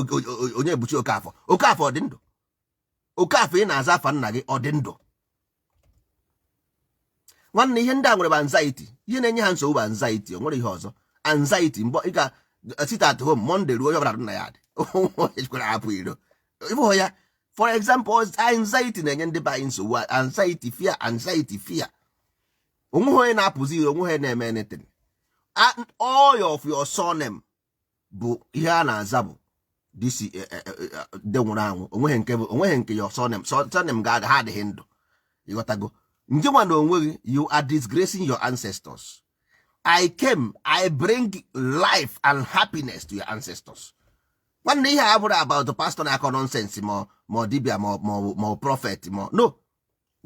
onye ebuchi Okafọ. Okafọ ọ dị ndụ? Okafọ ị na-aza, afa nna gị ọ dị ndụ? Nwanne, ihe ndị a nwere bụ anxiety. Ihe na-enye ha nsogbu bụ anxiety, o nwere ihe ọzọ. Anxiety mgbe ị ga sit at home Monday ruo onye ọbụla dị na ya dị onye hapụ iro ịbụ ya. For example, anxiety na-enye ndị be anyị nsogbu. Anxiety, fear, anxiety, fear. Onweghị onye na-apụzi iro, onweghị onye na-eme anything. All of your surname bụ ihe a na-aza bụ this ndị nwụrụ anwụ. Onweghị nke bụ, onweghị nke your surname ga ha adịghị ndụ. Ịghọtago? Ndị nwa na onwe gị, you are disgracing your ancestors. I came, I bring life and happiness to your ancestors. Nwanne, ihe a bụrụ about the pastor na-akọ nonsense, ma ọ dibịa, ma ọ prophet, ma no.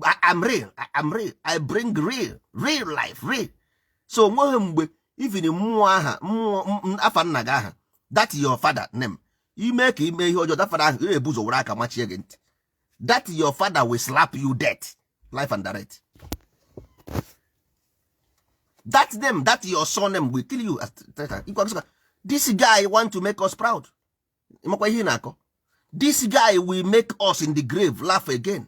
I am real. I am real. I bring real, real life, real. So onweghị mgbe even mmụọ aha, mmụọ afa nna gị aha, that your father name, ime ka ime ihe ọjọọ, that father ahụ ga-ebu ụzọ were aka machie gị ntị. That your father will slap you death, life and direct. That name, that your surname will kill you. This guy want to make us proud. Ịmakwa ihe ị na-akọ? This guy will make us in the grave laugh again.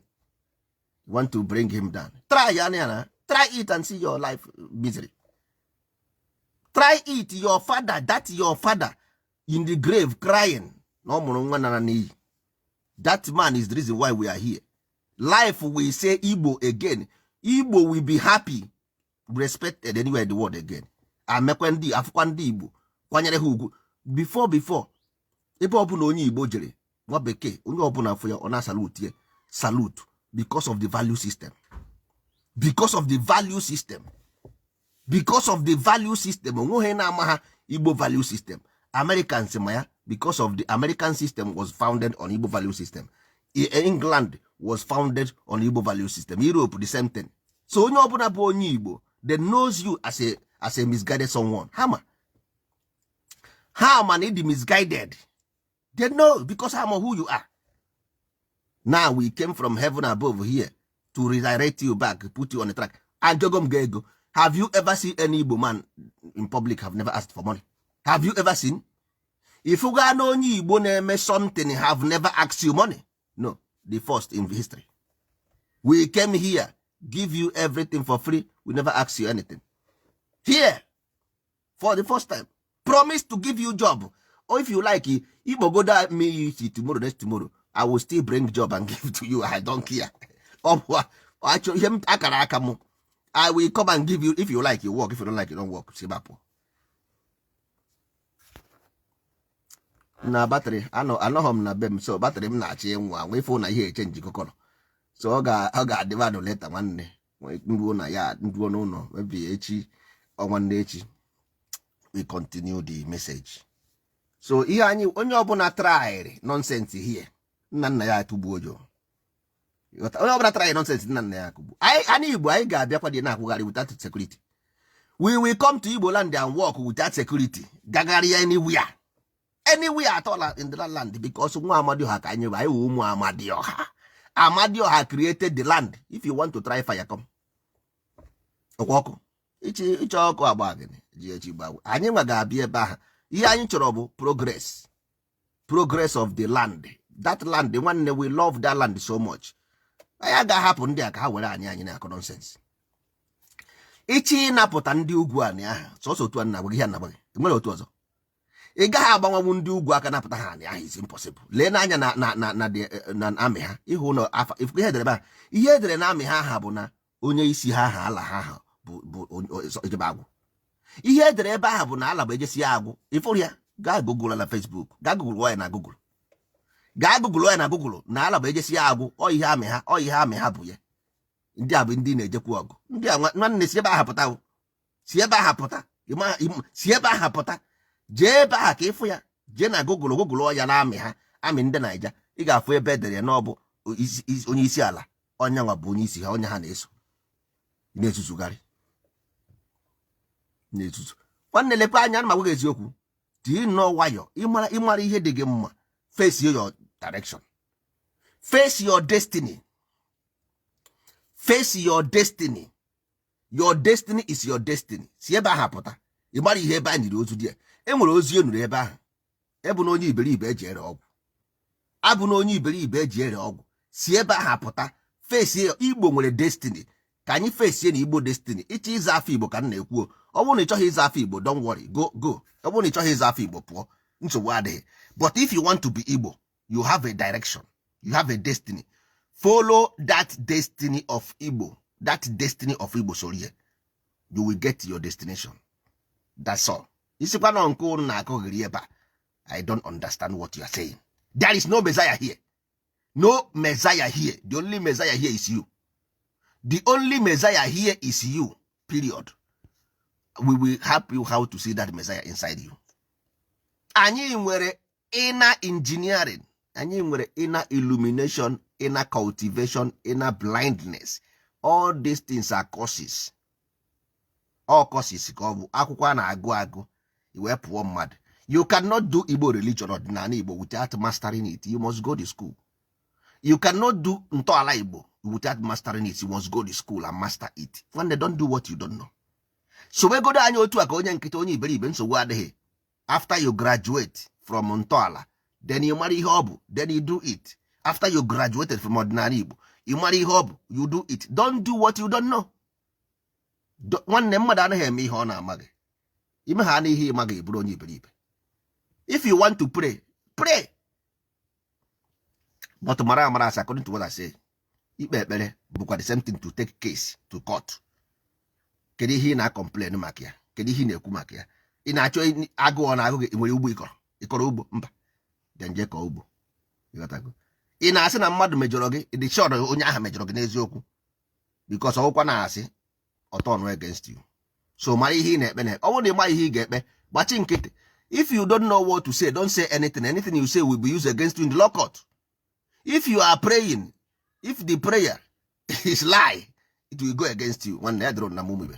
You want to bring him down? Try ya na, try it and see your life misery. Try it. Your father, that your father in the grave crying na ọ mụrụ nwa nara n'iyi. That man is the reason why we are here. Life will say Igbo again. Igbo will be happy, respected anywhere in the world again. Amekwe ndị afụkwa ndị Igbo kwanyere ha ugwu. Before, ebe ọbụla onye Igbo jere, nwa bekee, onye ọbụla afụ ya, ọ na-asalute ya, salute, because of the value system, because of the value system, because of the value system. Onweghị na-ama ha Igbo value system. Americans ma ya because of the American system was founded on Igbo value system. England was founded on Igbo value system. Europe, the same thing. So onye ọbụla bụ onye Igbo, they knows you as a misguided someone. Ha ma, ha ma na ịdị misguided. They know because ha ma who you are. Now we came from heaven above here to redirect you back, put you on the track. Ajogo m ga ego. Have you ever seen any Igbo man in public have never asked for money? Have you ever seen? If you ga na onye Igbo na-eme something have never asked you money? No, the first in history. We came here, give you everything for free. We never ask you anything here. For the first time, promise to give you job, or if you like, ikpogodo me isi tomorrow, next tomorrow, I will still bring job and give to you. I don't care. Ọ bụ achọ ihe m akara aka m. I will come and give you. If you like, you work. If you don't like, you don't work. Si bapụ na battery anọ anọghọ m na be m, so battery m na-achọ ịnwụ anwụ. Ịfụ na ihe eche njikọ kọrọ, so ọ ga-adịba nụ later. Nwanne, nruo na ya, nruo n'ụlọ, maybe echi, ọnwa nne echi, we continue the message. So ihe anyị, onye ọbụla tryịrị nonsense here, nna nna ya atụgbuo yo. Onye ọbụla tryịrị nonsense, nna nna ya akụgbu anyị. Anyị Igbo, anyị ga-abịakwa dị na-akwụgharị without security. We will come to Igbo land and work without security, gagharịa anywhere, anywhere at all in the land, because nwa Amadioha ka anyị bụ. Anyị wụ ụmụ Amadioha. Amadioha created the land. If you want to try fire, come. Ọkwa ọkụ ịchọ ọkụ agba gịnị ji echi gbawe. Anyị nwa ga-abịa ebe ahụ. Ihe anyị chọrọ bụ progress, progress of the land. That land, nwanne, we love that land so much. Anyị agaghị ahapụ ndị a ka ha were anyị. Anyị na-akọ nonsense. Ịchị ịnapụta ndị ugwu anị ahụ, sọsọ otu a na-agwa gị, ihe a na-agwa gị, enwere otu ọzọ. Ị gaghị agbanwenwu ndị ugwu aka napụta ha anị ahụ, is impossible. Lee n'anya na amị ha, ịhụ na afa ihe edere ebe ahụ. Ihe edere na amị ha aha bụ na onye isi ha aha ala ha aha bụ ejebe agwụ. Ihe edere ebe ahụ bụ na ala bụ ejesi ya agwụ. Ịfụrụ ya, gaa Google na Facebook, gaa Google ya na Google, gaa Google ya na Google, na ala bụ ejesi ya agwụ. Ọ ihe amị ha, ọ ihe amị ha bụ ya. Ndị a bụ ndị na-ejekwu ọgụ. Ndị a, nwanne, si ebe ahụ pụta o. Si ebe ahụ pụta. Si ebe ahụ pụta, jee ebe ahụ ka ịfụ ya. Jee na Google, Google ya na amị ha, amị ndị Naija. Ị ga-afụ ebe edere ya na ọ bụ onye isi ala onye nwa bụ onye isi ha, onye ha na-eso na-ezuzugharị na-ezuzu. Nwanne, lekwa anya na ma gwa gị eziokwu. Dị nnọọ nwayọ. Ịmara ihe dị gị mma. Face your direction, face your destiny, face your destiny. Your destiny is your destiny. Si ebe ahụ pụta. Ị mara ihe ebe a nyiri ozu dị ya. E nwere ozu e nuru ebe ahụ. Ebu na onye iberibe eji ere ọgwụ, abụ na onye iberibe eji ere ọgwụ. Si ebe ahụ pụta. Face. Igbo nwere destiny. Ka anyị fesie na Igbo destiny. Ịchọ ịza afọ Igbo ka m na-ekwu. Ọ bụrụ na ị chọghị ịza afọ Igbo, don't worry, go, go. Ọ bụrụ na ị chọghị ịza afọ Igbo, pụọ, nsogbu adịghị. But if you want to be Igbo, you have a direction, you have a destiny. Follow that destiny of Igbo, that destiny of Igbo. Soro ihe, you will get your destination. That's all. Isikwa na nke ụnụ na-akọghịrị ebe a, I don't understand what you are saying. There is no messiah here, no messiah here. The only messiah here is you. The only messiah here is you, period. We will help you how to see that messiah inside you. Anyị nwere inner engineering, anyị nwere inner illumination, inner cultivation, inner blindness. All these things are courses. All courses ka ọ bụ akwụkwọ a na-agụ agụ wee pụọ mmadụ. You cannot do Igbo religion, ọdịnala Igbo, without mastering it. You must go to school. You cannot do ntọala Igbo without mastering it. You must go to school and master it. Nwanne, don't do what you don't know. Sowegodo anyị otu a ka onye nkịta, onye iberibe, nsogbu adịghị. After you graduate from ntọala, then you mara ihe ọ bụ, then you do it. After you graduated from ọdịnala Igbo, you mara ihe ọ bụ, you do it. Don't do what you don't know. Nwanne, mmadụ anaghị eme ihe ọ na-amaghị. Ime ha na ihe ịmaghị, bụrụ onye iberibe. If you want to pray, pray, but mara amara as according to what I say. Ikpe ekpere bụkwa the same thing to take case to court. Kedu ihe ị na-complain maka ya? Kedu ihe ị na-ekwu maka ya? Ị na-achọ agụụ ọ na-agụ gị? Ị nwere ugbo ịkọrọ? Ịkọrọ ugbo? Mba, bịa nje kọọ ugbo. Ịghọtago? Ị na-asị na mmadụ mejọrọ gị, dị sure onye ahụ mejọrọ gị n'eziokwu? Because ọgwụkwa na-asị ọtọ against you. So mara ihe ị na-ekpe na ọ bụrụ na ị maghị ihe ị ga-ekpe, gbachi nkịtị. If you don't know what to say, don't say anything. Anything you say will be used against you in the law court. If you are praying, if the prayer is lie, it will go against you. Nwanne ya dịrị na mụ ibe.